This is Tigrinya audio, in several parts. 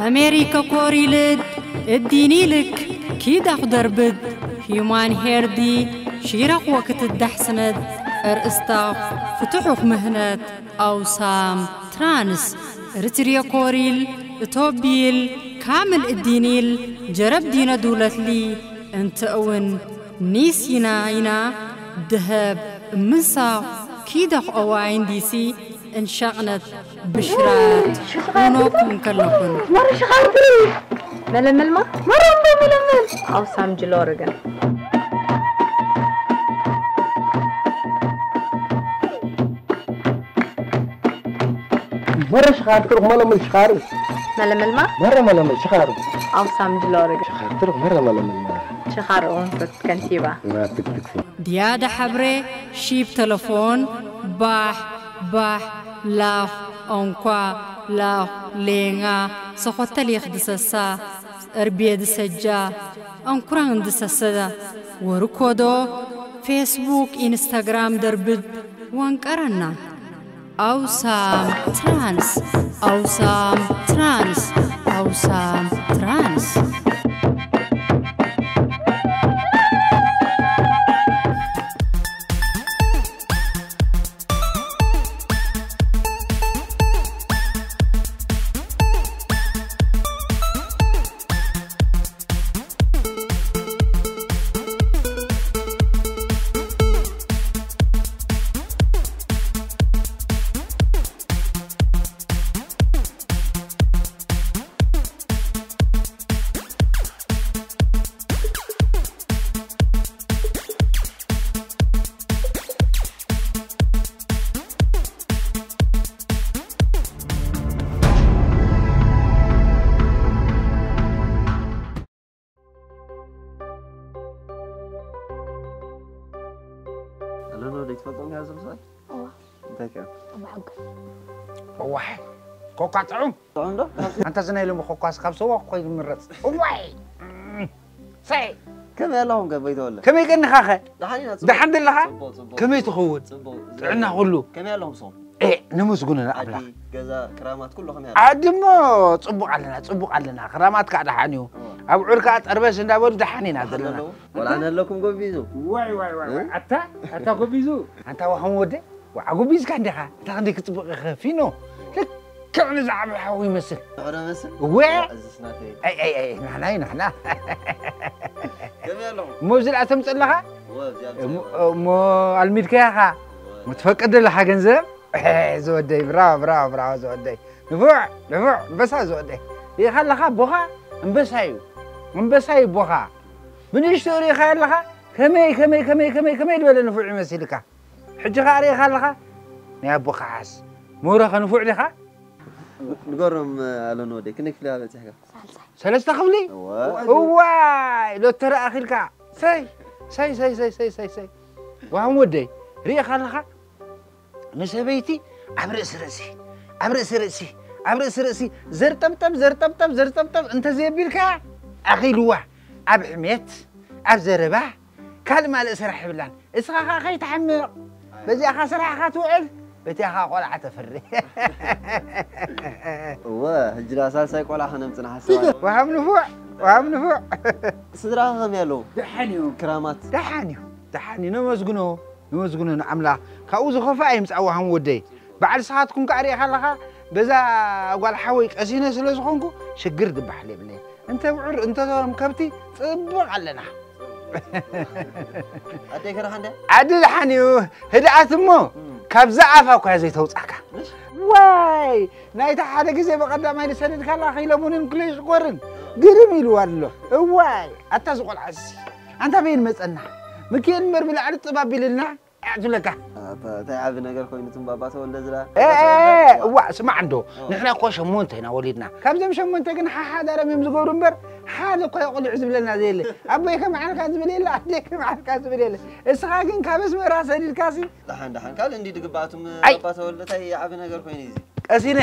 ኣሜሪከ ኮሪልድ እዲኒልክ ኪዳኽ ደርብድ ሂዩማን ሄርዲ ሺራኽ ወክትዳሕስነድ እርእስታኽ ፍትሑኽ ምህነት ኣውሳም ትራንስ ርትርየ ኮሪል እቶቢል ካምል እዲኒል ጀረብ ዲነ ዱለትሊ እንተ እውን ኒስ ይና ይና ደሀብ እምንሳኽ ኪዳኽ ኦዋይን ዲሲ እንሻቕነት ብሽራት ኖኩም ከለኹን። መረ ሽኻርትሪ መለመልማ መረ እምዶ መለመል ኣውሳም ጅሎርገን መረ ሽኻርትሪ መለመል ሽኻር መለመልማ መረ መለመል ሽኻር ኣውሳም ጅሎርገን ሽኻርትሪ መረ መለመል ሽኻር እውን ከንቲባ ናትክትክሲ ድያደ ሐብሬ ሺብ ተለፎን ባሕ ባሕ ላኽ ኦንኳ ላኽ ሌንጋ ሰኾተል የኽድሰሳ እርቤ ድሰጃ ኣንኩራን ድሰሰዳ ወርኮዶ ፌስቡክ ኢንስታግራም ደርብድ ወንቀረና ኣውሳም ትራንስ ኣውሳም ትራንስ ኣውሳም ትራንስ ኣለኖ ደይ ትፈልጦም ያ ዝብዛይ እንታይ ከ እዋይ ኮካ ጥዑም ጥዑም ዶ ኣንታ ዝናይ ሎሚ ኮኳስ ካብ ሰዋ እኮ ይምረፅ እዋይ ሰይ ከመይ ኣለኹም ከ በይተወለ ከመይ ቀኒኻኸ ደሓን ደለኻ ከመይ ትኸውን ጥዕና ኩሉ ከመይ ኣለኹም ሰው ነመስግኖ ንኣምላኽ ገዛ ክራማት ኩሉ ከመይ ኣሎ ዓዲ እሞ ፅቡቕ ኣለና ፅቡቕ ኣለና ክራማት ከዓ ደሓን እዩ ኣብዑር ከዓ ጠርበስ እንዳበሉ ደሓን ኢና ዘለና ኣለዉ? ቆልዓ ነለኩም ጎቢዙ ዋይ ዋይ ዋይ ዋይ። ኣታ ኣታ ጎቢዙ ኣንታ ዋኸም ወደ ዋዓ ጎቢዝካ እንዲኻ እታ ክንደይ ክፅብቕ ኢኸ ፊኖ ልክዕ ንዝዓበ ሓዊ ይመስል ንዕዶ መስል እወ እዚ ስናተይ ኣይ ኣይ ኣይ ናሕና እዩ ናሕና ከመይ ኣለኹም እሞ እዚ ደኣ ተምፅእ ኣለኻ እወ እዚኣ እሞ- እሞ ኣልሚድካያ ኻ እሞ ትፈቅድ ኣለኻ ገንዘብ ዝወደይ ብራዎ ብራዎ ብራዎ ዝወደይ ንፉዕ ንፉዕ ኣንበሳ ዝወደይ ርኢኻ ኣለኻ ኣቦኻ ኣንበሳ እዩ ኣንበሳ እዩ ኣቦኻ ብንእሽቶ ርኢኻ ኣለኻ ከመይ ከመይ ከመይ ከመይ ከመይ ዝበለ ንፉዕ ይመሲልካ ሕጂ ኸዓ ርኢኻ ኣለኻ ናይ ኣቦኻ ሓስ ምሁረ ኸ ንፉዕ ዲኻ ንገሮም ኣለኒ ወደይ ክንደይ ክፍሊ በፂሕካ ሰለስተ ክፍሊ እዋይ ሎተሪ ኣኺልካ ሰይ ሰይ ሰይ ሰይ ሰይ ሰይ ሰይ ዋም ወደይ ርኢኻ ኣለኻ ንሰበይቲ ኣብ ርእሲ ርእሲ ኣብ ርእሲ ርእሲ ኣብ ርእሲ ርእሲ ዘርጠብጠብ ዘርጠብጠብ ዘርጠብጠብ እንተዘየቢልካ ኣኺልዋ ኣብ ሕሜት ኣብ ዘረባ ካልእ ማልእ ስራሕ የብላን እስኻ ኸዓ ከይትሓምቕ በዚኣኻ ስራሕኻ ትውዕል በቲኣኻ ቆልዓ ተፍሪ እወ ሕጂ ዳ ሳልሳይ ቆልዓ ከነምፅና ሓስባ ወሃብ ንፉዕ ወሃብ ንፉዕ ስድራኻ ከመይ ኣለዉ ደሓን እዩ ክራማት ደሓን እዩ ደሓን እዩ ነመስግኖ ነመስግኖ ንኣምላኽ ካብኡ ዝኸፍእ ኣይምፃእ ወሃም ወደይ በዓል ስኻትኩም ከዓ ርኢኻ ኣለኻ በዛ ጓል ሓወይ ቀሲነ ስለ ዝኾንኩ ሽግር ዝበሃል የብለይ እንተ ብዑር እንተቶም ከብቲ ፅብቕ ኣለና ዓዲ ደሓን እዩ ህድኣት እሞ ካብዛ ኣፋ እኳ ዘይተውፃካ ዋይ ናይታ ሓደ ግዜ ብቐዳማይ ዝሰደድካላ ከይለሙንን ክለይ ሽኮርን ግርም ኢልዋ ኣሎ እዋይ ኣታ ዝቆልዓሲ ኣንታ በይን መፀና ምክኤል እምበር ብላዕሊ ጥባብ ኢልልና ኣዕትለካ እንታይ ዓቢ ነገር ኮይኑ ትምባባ ተወልደ ዝላ እዋ ስማዕ እንዶ ንሕና እኮ ሸሞንተ ኢና ወሊድና ካብዞም ሸሞንተ ግን ሓሓዳሮም እዮም ዝገብሩ እምበር ሓደ እኮ ቆልዑ ዝብለና ዘየለ ኣቦይ ከመዓልካ ዝብል የለ ኣደይ ከመዓልካ ዝብል የለ እስኻ ግን ካብ ኣስመራ ሰዲድካሲ ደሓን ደሓን ካልእ እንዲ ድግባኣቱም ኣባ ተወልደ እንታይ ዓቢ ነገር ኮይኑ እዩ ቀሲነ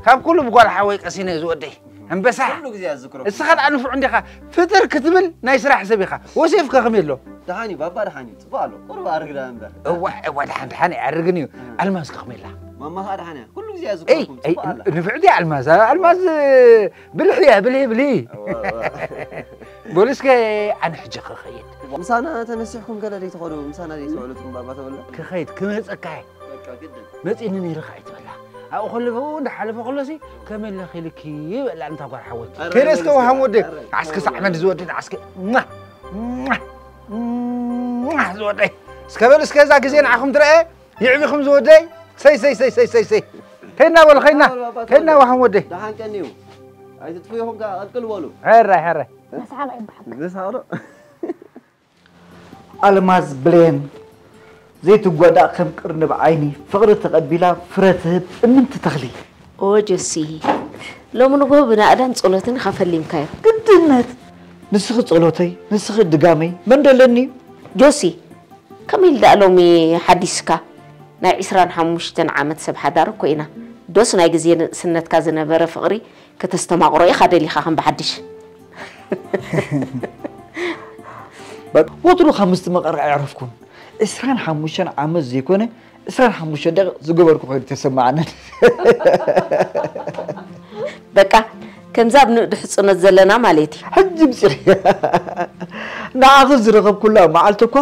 ካብ ኩሉ ብጓል ሓወይ ቀሲነ ዝወደይ ኣንበሳ ኩሉ ግዜ ኣዝክሮ እስኻ ደኣ ንፉዕ እንዲኻ ፍጥር ክትብል ናይ ስራሕ ሰብ ኢኻ ወሴፍ ከኸም የሎ ደሓን እዩ ባባ ደሓን እዩ ጽቡቕ ኣሎ ቁሩብ ኣርግ ደኣ እምበር እዋ እዋ ደሓን ደሓን ኣይኣርግን እዩ ኣልማዝ ከኸም የላ ማማ ኸኣ ደሓን እያ። ኩሉ ግዜ እያ እይ ዝኮንኩም እይ ጽቡቅ ኣላ። ንፍዕቲ ኣልማዝ ኣልማዝ ብልሕ እያ ብልህ ብልህ። በሉ እስከ ኣነ ሕጂ ክኸይድ። ምሳና ተነሲሕኩም ገለ ደይትኸዱ ምሳና ደይትውዕሉ ጽምባባ ተበላ። ክኸይድ ክመጸካ እየ። መጺኒ ነይሩ ኸዓ ይትበላ። ኣብኡ ከሎ ብኡ እንዳሓለፈ ከሎሲ ከመይ ኢለ ኺልኪ ይበላ እንታ ጓል ሓወይ። ከይደ እስከ ወሃም ወደ ዓስኪ ሳዕመድ ዝወደድ ዓስኪ ማ ማ ማ ዝወደይ እስከ በል እስከ እዛ ግዜ ንዓኹም ትረአ ይዕቢኹም ዝወደይ ሰይ ሰይ ሰይ ሰይ ሰይ ሰይ ከይድና በሉ ከይድና ከይድና ወሃም ወደይ። ደሓን ቀንዩ ኣይትጥፉ ኢኹም ከኣ ቀልቅል በሉ። ሕራይ ሕራይ መስሓቕ ይበሃል። ዝሳቕዶ ኣልማዝ ብሌን ዘይትጓዳእ ከም ቅርንብ ዓይኒ ፍቕሪ ተቐቢላ ፍረ ትህብ እምንቲ ተኽሊ። ኦ ጆሲ፣ ሎሚ ንግሆ ብናእዳን ጸሎትን ኢኻ ፈሊምካዮ። ግድነት! ንስኺ ጸሎተይ፣ ንስኺ ድጋመይ፣ መን ደለኒ? ጆሲ፣ ከመይ ኢሉ ደኣ ሎሚ ሓዲስካ? ናይ ዒስራን ሓሙሽተን ዓመት ሰብ ሓዳር እኮ ኢና። ዶስ ናይ ግዜ ንእስነትካ ዝነበረ ፍቕሪ ከተስተማቕሮ ኢኻ ደሊኻ ከም ብሓድሽ። ወትሩ ካብ ምስትምቓር ኣየዕረፍኩን። ዕስራን ሓሙሽተን ዓመት ዘይኮነ ዕስራን ሓሙሽተን ደቂቕ ዝገበርኩ ኮይኑ ተሰማዓንን። በቃ ከምዛ ኣብ ንእዱ ሕጽኖት ዘለና ማለት እዩ። ሕጂ ምጽሪ ንዓኺ ዝረኸብኩላ መዓልቲ እኳ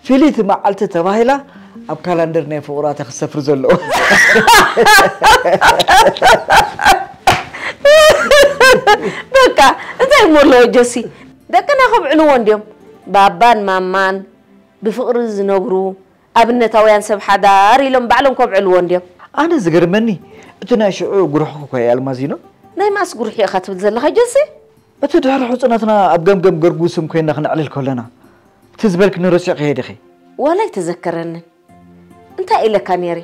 ፍልይቲ መዓልቲ ተባሂላ ኣብ ካላንደር ናይ ፍቑራት እያ ክትሰፍር ዘለዎ። በቃ እንታይ እሞ ኣለዎ ጆሲ? ደቅና ከብዕልዎ እንድዮም። ባባን ማማን ብፍቕሪ ዝነብሩ ኣብነታውያን ሰብ ሓዳር ኢሎም ባዕሎም ከብዕልዎ እንድዮም። ኣነ ዝገርመኒ እቲ ናይ ሽዑ ጉርሕኹ እኳ እዩ ኣልማዚኖ። ናይ መኣስ ጉርሒ ኢኻ ትብል ዘለኻ ጆሲ? እቲ ድሕሪ ሕጹነትና ኣብ ገምገም ገርጉስም ኮይና ክነዕልል ከለና እቲ ዝበልክኒ ረሲዕክዮ ዲኺ? ዋላ ኣይተዘከረንን። እንታይ ኢለካ ነይረ?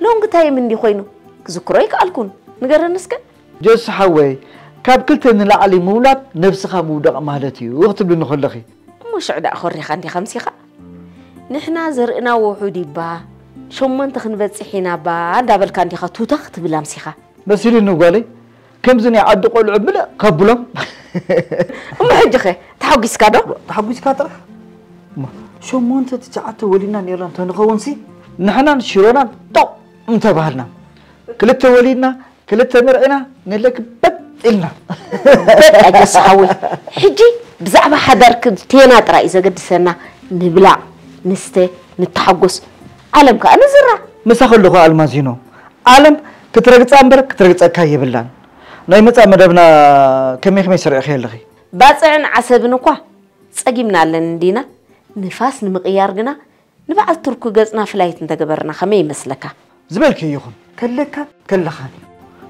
ሎንግ ታይም እንዲ ኮይኑ ክዝክሮ ኣይከኣልኩን። ንገረኒ እስከ። ጆሲ ሓወይ ካብ ክልተ ንላዕሊ ምውላድ ነብስኻ ምውዳቕ ማለት እዩ ክትብልኒ ከለኺ። እሞ ሽዑ ደኣ ኮሪኻ እንዲኻ ኣምሲኻ። ንሕና ዘርእና ውሑድ እባ ሸሞንተ ክንበጽሕ ኢና እባ እንዳበልካ እንዲኻ ቱታ ክትብል ኣምሲኻ። መሲሉኒ ጓለይ ከምዚ ናይ ዓዲ ቆልዑ ምልእ ከብሎም። እሞ ሕጂ ኸ ተሓጒስካ ዶ? ተሓጒስካ ጥራሕ እሞ ሸሞንተ ትሽዓተ ወሊድና ኔርና እንተንኸውንሲ ንሕናን ሽሮናን ጦቕ ምተባህልና ክልተ ወሊድና ክልተ መርዒና ንለኪ በጥ ኢልና። በቃ ጀስ ሓወይ ሕጂ ብዛዕባ ሓዳር ክልቴና ጥራይ እዩ ዘገድሰና። ንብላዕ ንስተ ንተሓጎስ ዓለም ከኣ ንዝራ። ምሳኺ ኣለኹ ኣልማዚኖ። ዓለም ክትረግጻ እምበር ክትረግጸካ የብላን። ናይ መጻ መደብና ከመይ ከመይ ሰሪዕኺ ኣለኺ? ባጽዕን ዓሰብን እኳ ጸጊብናለን እንዲና፣ ንፋስ ንምቕያር ግና ንበዓል ቱርኪ ገጽና ፍላይት እንተገበርና ከመይ ይመስለካ? ዝበልክዮ ይኹን ከለካን ከለኻን እዩ።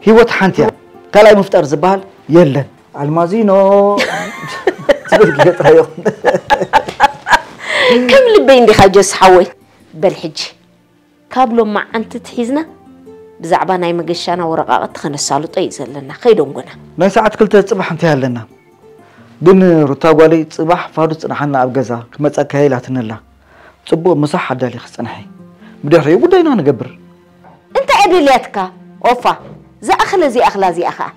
ህይወት ሓንቲ እያ። ካልኣይ ምፍጣር ዝበሃል የለን። ኣልማዚኖ ዝበልክዮ ጥራይ ይኹን። ከም ልበይ እንዲኻ ጆስ ሓወይ። በል ሕጂ ካብ ሎማዓንቲ ትሒዝና ብዛዕባ ናይ መገሻና ወረቓቕቲ ከነሳልጦ እዩ ዘለና። ከይደንጎና። ናይ ሰዓት ክልተ ጽባሕ እንታይ ኣለና? ግን ሩታ ጓለይ ጽባሕ ፋዱስ ጽንሓና ኣብ ገዛ ክመጸካ ኢላትኒ ኣላ። ጽቡቕ ምሳሕ ኣዳሊኺ ጽንሒ። ብድሕሪኡ ጉዳይና ንገብር። እንታይ እየ ደልያትካ? ኦፋ ዝኣኽለ እዚኣ እኽላ እዚኣ ኸኣ።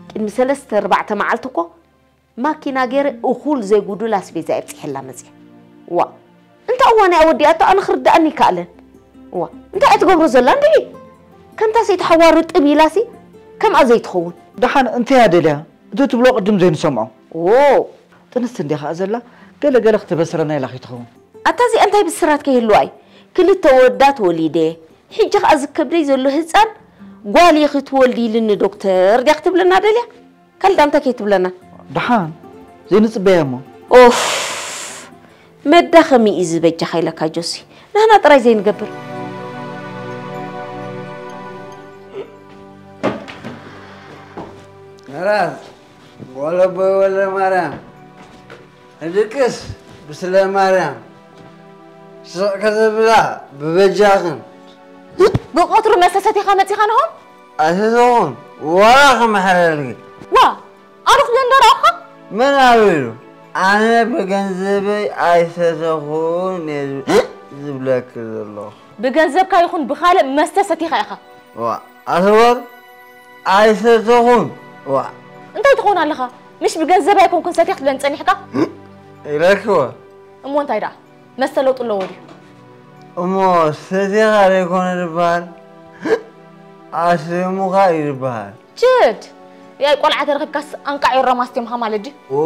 ቅድሚ ሰለስተ ኣርባዕተ መዓልቲ እኮ ማኪና ገይረ እኹል ዘይጉዱል ኣስቤዛ እየ ኣብጺሐላ መጽየ። ዋእ እንታይ እዋን እያ ወዲኣቶ ኣነ ክርድኣኒ ኣይከኣለን። ዋእ እንታይ እያ ትገብሮ ዘላ እንድዒ? ከምታ ሰይቲ ሓዋ ርጥብ ኢላሲ ከምኣ ዘይትኸውን። ደሓን እንታይ እያ ደልያ? እቲ ትብሎ ቅድም ዘይንሰምዖ። ዎ ጥንስቲ እንድያ ከኣ ዘላ ገለ ገለ ክተበስረና ኢላ ከይትኸውን። ኣታ እዚኣ እንታይ ብስራት ከይህልዋ እዩ? ክልተ ወዳት ወሊደ ሕጂ ከኣ ዝከብደይ ዘሎ ህጻን ጓል ኢኺ ትወልዲ ኢልኒ ዶክተር ድያ ክትብለና ደልያ? ካልእ እንታይ ከይትብለና። ደሓን ዘይንጽበያ እሞ። ኦፍ መዳኸሚ እዩ ዝበጃኻ ኢለካ ጆሲ። ናህና ጥራይ ዘይንገብር። ራስ ወለቦይ ወልደ ማርያም ሕድቅስ ብስለ ማርያም ስቕ ከተብላ ብበጃኽን። ብቐትሩ መስተ ሰቲኻ መጺኻ ንሆም? ኣይሰተኹን ዋላ ክምሕረልኪ። ዋ ኣነ ክብሎ እንዳረኣኹኻ? መን ኣበሉ ኣነ ብገንዘበይ ኣይሰተኹን እየ ዝብለኪ ዘለኹ። ብገንዘብካ ይኹን ብኻልእ መስተ ሰቲኻ ኢኻ። ዋ ኣተወር ኣይሰተኹን ዋ። እንታይ ትኾን ኣለኻ? ምሽ ብገንዘብ ኣይኮንኩን ሰቲኽ ትብለን ጸኒሕካ? ኢለኪ ዋ። እሞ እንታይ ደኣ መስተ ለውጢ ኣለዎ ድዩ? እሞ ሰቲኻ ዘይኮነ ዝበሃል ኣስሙኻ ይበሃል። ችድ ያይ ቆልዓ ተረኺብካስ ኣንቃዕ ዮራም ኣስቴምኻ ማለት ድዩ? ኦ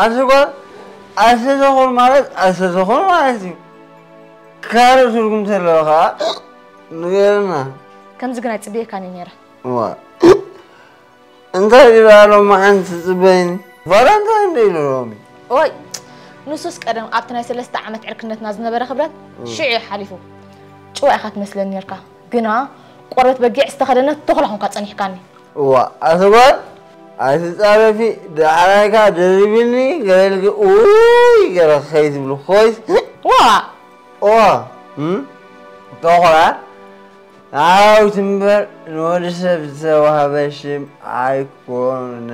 ኣስጓ ኣሰተኾን ማለት ኣሰተኾን ማለት እዩ። ካልእ ትርጉም ተለዎ ከዓ ንገርና። ከምዚ ግን ኣይፅብየካን እዩ ነይረ። ዋ እንታይ ድበሃሎ መዓንቲ ትፅበይኒ? ቫላንታይን ዶ ኢሉ ሎሚ? ኦይ ንሱስ ቀደም ኣብቲ ናይ ሰለስተ ዓመት ዕርክነትና ዝነበረ ክብረት ሽዑ እዩ ሓሊፉ። ጭዋ ኢኻ ትመስለኒ ነርካ ግና ቆርበት በጊዕ ዝተኸደነት ተኹላ ኾንካ ጸኒሕካኒ። እዋ ኣቲ ጓል ኣይትጻረፊ፣ ዳሕራይካ ደሪብኒ ገለልኪ ኡይ ገረ ከይትብሊ ኮይስ። ዋ እዋ እም፣ ተኹላ ንዓራዊት እምበር ንወዲ ሰብ ዝተዋህበ ሽም ኣይኮነ።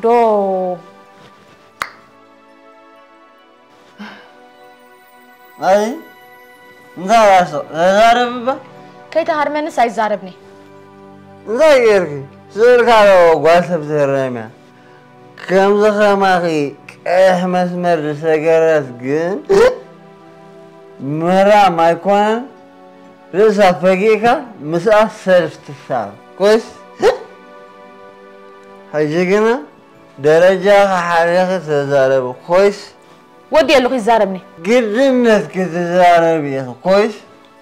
ዶ ኣይ እንታይ ራሱ ተዛረብ እባ። ከይተሃርመንስ ኣይዛረብኒ። እንታይ ጌርኪ? ስእልካ ዶ ጓል ሰብ ትህረም እያ? ከምዚ ከማኺ ቀይሕ መስመር ዝሰገረት ግን ምራም ኣይኮነን። ርእሳ ፈጊእካ ምስኣ ሰልፍ ትሳብ ኮይስ። ሕጂ ግና ደረጃኺ ሓሊኺ ተዛረቢ ኮይስ። ወዲ ኣለኹ ይዛረብኒ። ግድነት ክትዛረቢ ኢኺ ኮይስ።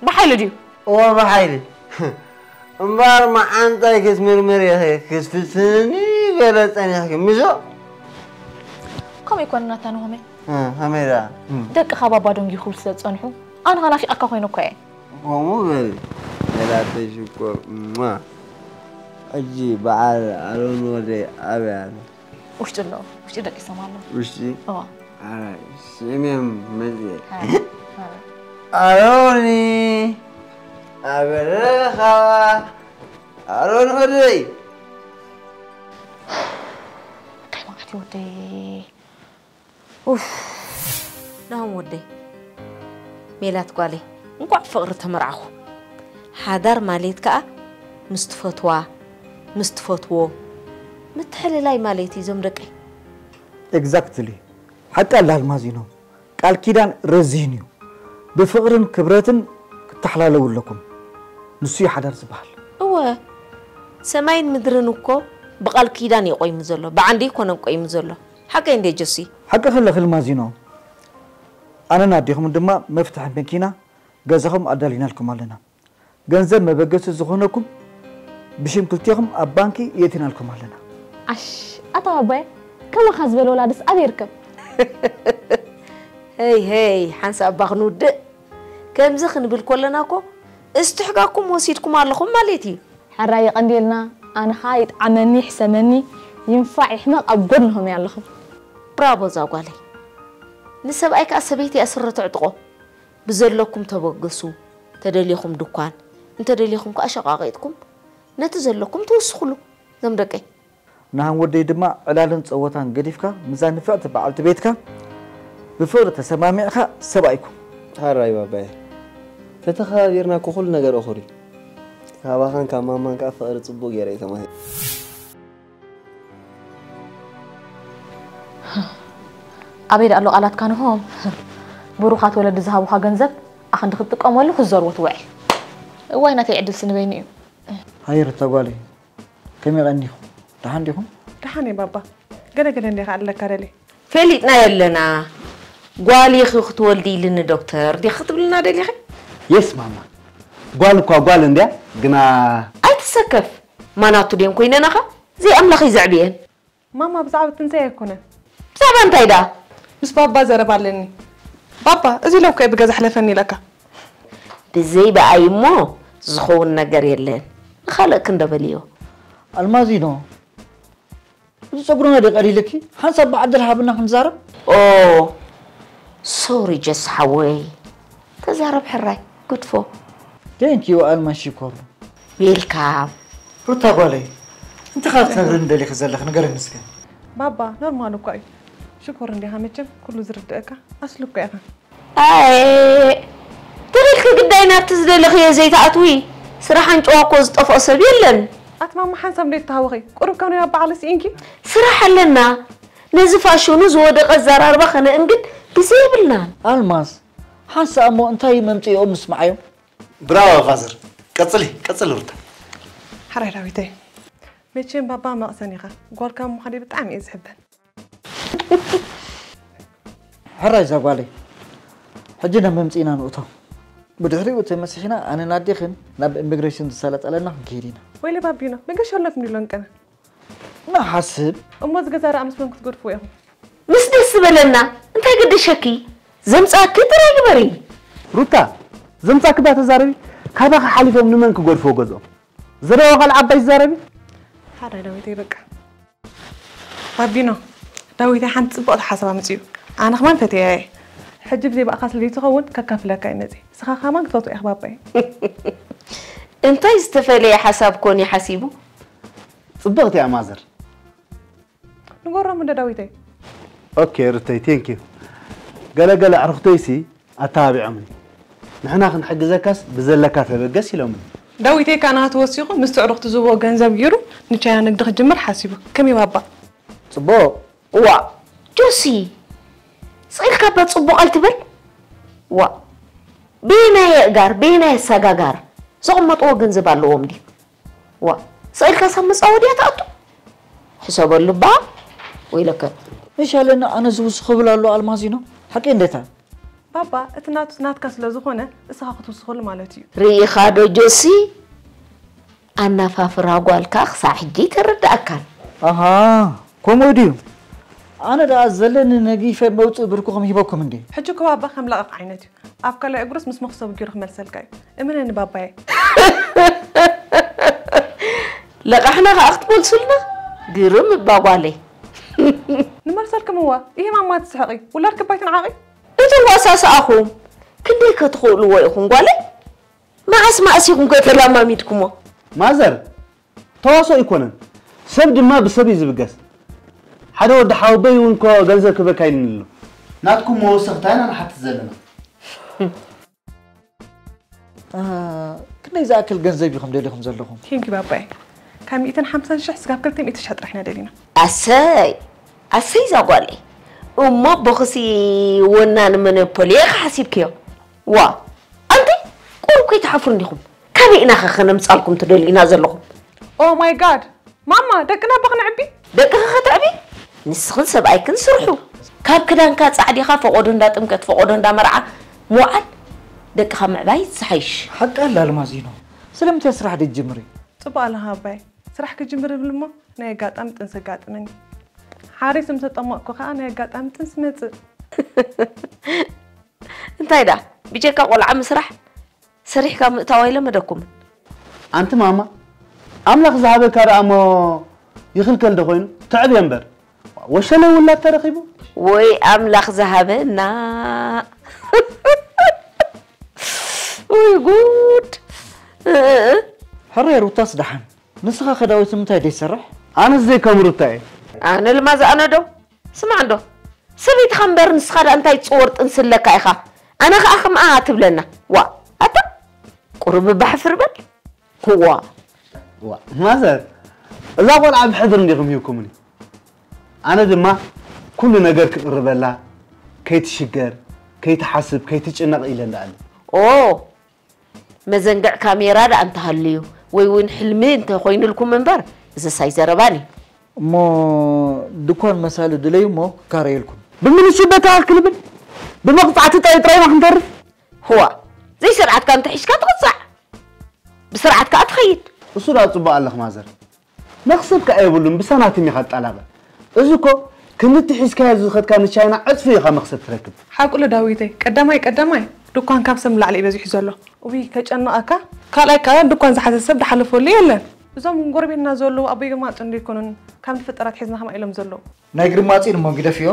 ብሓይሊ ድዩ? እወ ብሓይሊ። እምበኣር መዓንጣይ ክትምርምር ኢኺ ክትፍትንኒ ገለ ጸኒሕኪ ምሾ? ከምኡ ኣይኮነን ናታ ንሆመይ። እ፣ ከመይ ደኣ? እ። ደቅኻ ባባ ደንጉዩ ክብሉ ስለ ዝጸንሑ ኣነ ኸኣ ናፊቐካ ኮይነ እኮ እየ። ከምኡ በሊ ሜላተይ ሽኮር እማ። ሕጂ በዓል ኣሮን ወደይ ኣበይ ኣሎ? ውሽጢ ኣሎ፣ ውሽጢ ደቂሶም ኣሎ። ውሽጢ? እዋ። ኣራይ ስዕምዮም መፅየ። ኣሮኒ ኣበረኻ ኣሮን ወደይ። እንታይ መዓት ወደይ? ኡፍ። ናሆም ወደይ፣ ሜላት ጓለይ፣ እንቋዕ ፍቕሪ ተመርዓኹ። ሓዳር ማለት ከኣ ምስ ትፈትዋ፣ ምስ ትፈትዎ ምትሕልላይ ማለት እዩ። እዞም ደቀይ። Exactly ሓቂ ኣላ ኣልማዚኖ። ቃል ኪዳን ረዚን እዩ። ብፍቕርን ክብረትን ክትተሓላለዉ ኣለኩም። ንሱ እዩ ሓዳር ዝበሃል። እወ ሰማይን ምድርን እኮ ብቓል ኪዳን እዩ ቆይሙ ዘሎ፣ ብዓንዲ ኣይኮነን ቆይሙ ዘሎ። ሓቀይ እንድየ ጆሲ። ሓቅኺ ኣለኺ ኣልማዚኖ። ኣነን ኣዴኹምን ድማ መፍትሒ መኪና ገዛኹም ኣዳሊናልኩም ኣለና። ገንዘብ መበገሲ ዝኾነኩም ብሽም ክልቴኹም ኣብ ባንኪ የእቲናልኩም ኣለና። ዓሽ ኣታ ባባየ ከማኻ ዝበለ ወላድስ ኣበይ ይርከብ? ሄይ ሄይ ሓንሳእ እባ ክንውድእ ከምዚ ክንብል ኮለና እኮ እስትሕጋኩም ወሲድኩም ኣለኹም ማለት እዩ። ሕራይ የቐንየልና። ኣነ ኸኣ ይጥዓመኒ ይሕሰመኒ ይንፋዕ ይሕመቕ ኣብ ጎድንኹም እየ ኣለኹ። ብራቮ እዛ ጓለይ። ንሰብኣይ ከኣ ሰበይቲ እያ ስረ ተዕጥቖ። ብዘለኩም ተበገሱ፣ ተደሊኹም ድኳን፣ እንተደሊኹም ከኣ ሸቓቒጥኩም ነቲ ዘለኩም ትውስኹሉ። እዞም ደቀይ። ናሃን ወደይ ድማ ዕላልን ጸወታን ገዲፍካ ምስዛ ንፍዕቲ በዓልቲ ቤትካ ብፍቕሪ ተሰማሚዕካ ሰብኣይኩም። ሕራይ ባባየ ተተኸባቢርና እኮ ኩሉ ነገር እኹል እዩ። ካባኻን ካብ ማማን ከኣ ፍቕሪ ጽቡቕ ገይረ እየ ተማሂረ። ኣበይ ደኣ ኣሎ ቃላትካ ንሆም ብሩኻት ወለዲ ዝሃቡኻ ገንዘብ ኣኽንዲ ክትጥቀመሉ ክትዘርዎ ትውዕል። እዋይ ናተይ ዕድል ስንበይኒ እዩ። ሃይ ሩታ ጓለይ ከመይ ቀኒኹም ደሓን ዲኹም? ደሓን እየ ባባ። ገለ ገለ እንዲኻ ኣለካ ደልየ። ፈሊጥናዮ ኣለና። ጓል ኢኺ ክትወልዲ ኢልኒ ዶክተር ዲኺ ክትብልና ደሊኺ? Yes ማማ ጓል እኳ ጓል እንድያ ግና። ኣይትሰከፍ ማናቱ ድየን ኮይነናኻ ዘይኣምላኽ እዩ ዘዕብየን። ማማ ብዛዕባ ትንሳኤ ኣይኮነን። ብዛዕባ እንታይ ደኣ? ምስ ባባ ዘረባ ኣለኒ። ባባ እዚ ኢለ እኮ እየ ብገዛ ሕለፈኒ ኢለካ። ብዘይ ብኣይ እሞ ዝኸውን ነገር የለን። ንኻልእ ክንዶ በልዮ። ኣልማዚኖ እዚ ጸጉርና ድዩ ቀሊልኪ? ሓንሳብ ብዓደል ሃብና ክንዛረብ። ኦ ሶሪ ጀስ ሓወይ። ተዛረብ ሕራይ። ጉድፎ። Thank you ኣልማዝ ሽኮር። ዌልካም። ሩታ ጓለይ እንታይ ካብ ትነግርኒ ደሊኺ ዘለኺ ንገርኒ እስከ። ባባ ኖርማል እኳ እዩ። ሽኮር እንዲኻ መቸም ኩሉ ዝርድእካ ኣስሊ እኮ ኢኻ። ኣየ ተኺልኪ ግዳይ ናብቲ ዝደለኽዮ ዘይትኣትዊ። ስራሕ ኣንጭዋ እኮ ዝጠፍኦ ሰብ የለን። ኣቲ ማማ ሓንሳብ እንዴት ተሃወኺ ቁሩብ ካብ ናይ ኣባዓለ ስኢንኪ። ስራሕ ኣለና። ነዚ ፋሽኑ ዝወደቐ ኣዘራርባ ከነእንግድ ግዜ የብልናን። ኣልማዝ ሓንሳእ እሞ እንታይ እዩ መምጽኢኦም ንስምዓዮም። ብራቮ ፋዘር ቀጽሊ፣ ቀጽሊ ሩታ። ሓራይ ዳዊተይ፣ መቼም ባባ መቕሰን ኢኻ። ጓልካ ምዃነይ ብጣዕሚ እየ ዝሕበን። ሕራይ እዛ ጓለይ፣ ሕጂ ናብ መምፅእና ንእቶ። ብድሕሪኡ ተመሲሕና ኣነን ኣዴኽን ናብ ኢሚግሬሽን ዝሳለጠለና ክንከይድ ኢና። ወይለ ባቢኖ፣ መገሻ ኣሎት እንዲሎ እንቀነ። ንሓስብ። እሞ እዚ ገዛ ደኣ ምስ መን ክትገድፍዎ ኢኹም? ምስ ደስ ዝበለና እንታይ ገደሸኪ? ዘምጻኪ ጥራይ ግበሪ። ሩታ ዘምጻኪ ባ ተዛረቢ። ካባኺ ሓሊፎም ንመን ክገድፍዎ ገዝኦም? ዝረኣዋ ቃል ዓባይ ትዛረቢ። ሓደ ዳዊተይ በቃ። ባቢኖ ዳዊተይ ሓንቲ ጽብቕቲ ሓሳብ ኣምጺኡ። ኣነ ከማን ፈትየያ እየ። ሕጂ ብዘይ ብኣኻ ስለ ዘይትኸውን ከካፍለካ እየ መጺእ። ንስኻ ከማን ክትፈትዎ ኢኻ ባባይ። እንታይ ዝተፈለየ ሓሳብ ኮን እዩ ሓሲቡ? ጽብቕቲ እያ ማዘር። ንገሮም እንደ ዳዊተይ። ኦኬ ርተይ ቴንክ ዩ። ገለ ገለ ኣዕሩኽተይሲ ኣተባቢዖምኒ። ንሕና ክንሕግዘካስ ብዘለካ ተበገስ ኢሎምኒ። ዳዊተይ ከኣ ናቱ ወሲኹ ምስቲ ኣዕሩኽቱ ዝህብዎ ገንዘብ ገይሩ ንቻይና ንግዲ ክጅምር ሓሲቡ። ከመይ ባባ? ጽቡቕ። ዋእ ጆሲ ስቕ ኢልካ እባ ጽቡቕ ኣይትበል። ዋእ በየናይ ኣእጋር በየናይ ኣሰጋጋር ዘቐመጥዎ ገንዘብ ኣለዎም ድዩ? ዋእ ስቕ ኢልካ ሳብ መጻወድያ ትኣቱ? ሕሰበሉ እባ ወይለከ። እሺ ኣለኒ ኣነ ዝውስኽ እብል ኣሎ ኣልማዚኖ ሓቀይ እንዴታ? ባባ እቲ ናቱስ ናትካ ስለ ዝኾነ እስኻ ክትውስኸሉ ማለት እዩ። ርኢኻ ዶ ጆሲ ኣናፋፍራ ጓልካ ክሳዕ ሕጂ ኣይተረድኣካን። ኣሃ ከምኡ ድዩ? ኣነ ደኣ ዘለኒ ነጊፈ መውፅኢ ብርክኹም ሂበኩም እንድየ። ሕጂ እኮ ባባ ከም ለቓቕ ዓይነት እዩ። ኣብ ካልኣይ እግሩስ ምስ መኽሰቡ ገይሩ ክመልሰልካ እዩ። እመነኒ ባባየ። ለቓሕና ከኣ ክትመልሱልና ግርም እባ ጓለይ። ንመልሰልኩም እዋ ይሄ ማማ ትስሕቒ ውላድ ክባይ ትንዓቒ። እቲ ዋሳ ሰኣኹም ክንደይ ከ ትኽእልዎ ኢኹም ጓለይ? መዓስ መዓስ ኢኹም ከ ተላማሚድኩሞ? ማዘር ተዋስኦ ኣይኮነን ሰብ ድማ ብሰብ እዩ ዝብገስ ሓደ ወዲ ሓወቦይ እውን እኮ ገንዘብ ክበካ ኢልኒ ኣሎ ናትኩም መወሰኽታ ኢና ንሓትት ዘለና ክንደይ ዝኣክል ገንዘብ ኢኹም ደሊኹም ዘለኹም? ቴንኪ ባባይ ካብ ሚእትን ሓምሳን ሽሕ ስጋብ ክልተ ሚእቲ ሽሕ ጥራሕ ኢና ደሊና። ኣሰይ ኣሰይ እዛ ጓለይ እሞ ኣቦኽሲ ወናኒ መነፖሊ ኢኺ ሓሲብክዮ? ዋእ ኣንቲ ቁሩብ ከይትሓፍሩ እንዲኹም ካበይ ኢና ኸ ኸነምጻልኩም ትደልዩና ዘለኹም? Oh my god ማማ ደቅና እባ ኸነዕቢ። ደቅኺ ኸተዕቢ ንስኽን ሰብኣይክን ስርሑ። ካብ ክዳንካ ጻዕዲኻ ፈቖዶ እንዳ ጥምቀት ፈቖዶ እንዳ መርዓ ምውዓል ደቅኻ ምዕባይ ዝሓይሽ። ሓቃ ኣላ ኣልማዚኖ ስለምንታይ ስራሕ ደይትጅምሪ? ጽቡቕ ኣለኻ ኣባይ ስራሕ ክጅምር እብል እሞ ናይ ኣጋጣሚ ጥንሲ ኣጋጥመኒ። ሓሪስ ምስ ኣጠመቕኩ ኸኣ ናይ ኣጋጣሚ ጥንሲ ይመጽእ። እንታይ ደኣ ብጀካ ቆልዓ ምስራሕ ሰሪሕካ ምእታው ኣይለመደኩምን። ኣንቲ ማማ ኣምላኽ ዝሃበካ ደኣ እሞ ይኽልከል ዶ ኮይኑ ትዕብዮ እምበር ወሸለ ውላድ ተረኺቡ። ወይ ኣምላኽ ዝሃበና ወይ ጉድ። ሕራይ ሩታስ ደሓን ንስኻ ከ ዳዊት ንምንታይ ደይትሰርሕ? ኣነስ ዘይከም ሩታ እየ። ኣነ ልማዝ ኣነ ዶ ስማዕ እንዶ ሰበይትኻ እምበር ንስኻ ደኣ እንታይ ትጽወር ጥንሲ ኣለካ ኢኻ ኣነ ኸኣ ከምኣ ትብለና ዋእ ኣታ ቁሩብ እባ ሕፍር በል ዋእ ዋእ ማዘር እዛ ቆልዓ ብሕድሪ እንዲኹም ሂብኩምኒ ኣነ ድማ ኩሉ ነገር ክቕርበላ ከይትሽገር ከይትሓስብ ከይትጭነቕ ኢለ እንዳኣለ ኦ መዘንግዕ ካሜራ ደኣ እንተሃልዩ ወይ እውን ሕልሚ እንተኾይኑልኩም እምበር እዝስ ኣይዘረባን እዩ። እሞ ድኳን መሳሊ ድለዩ እሞ ክካረየልኩም። ብምንሽበታ ክንብል ብመቕጻዕቲ ጥራይ ጥራይና ክንተርፍ። ህዋ ዘይስርዓትካ እንተሒዝካ ትቕጻዕ ብስርዓት ከኣ ትኸይድ። እሱ ደኣ ጽቡቕ ኣለኽ ማዘር። መኽሰብ ከኣ የብሉን ብሳናቲም ኢኻ ትጣላበ። እዚ እኮ ክንድቲ ሒዝካዮ ዝኸድካ ንቻይና ዕጽፊ ኢኻ መኽሰብ ትረክብ። ሓቁለ ዳዊተይ ቀዳማይ ቀዳማይ ድኳን ካብ ሰብ ንላዕሊ እዩ በዚሑ ዘሎ። እውይ ከጨንቐካ ካልኣይ ከኣ ድኳን ዝሓዘ ሰብ ዝሓለፈሉ የለን። እዞም ጎረቤትና ዘለዉ ኣቦይ ገማጦ እንዶ ኣይኮኑን ካብ ንፍጠራት ሒዝና ከማን ኢሎም ዘለዉ። ናይ ግርማጺን እሞ ግደፍዮ።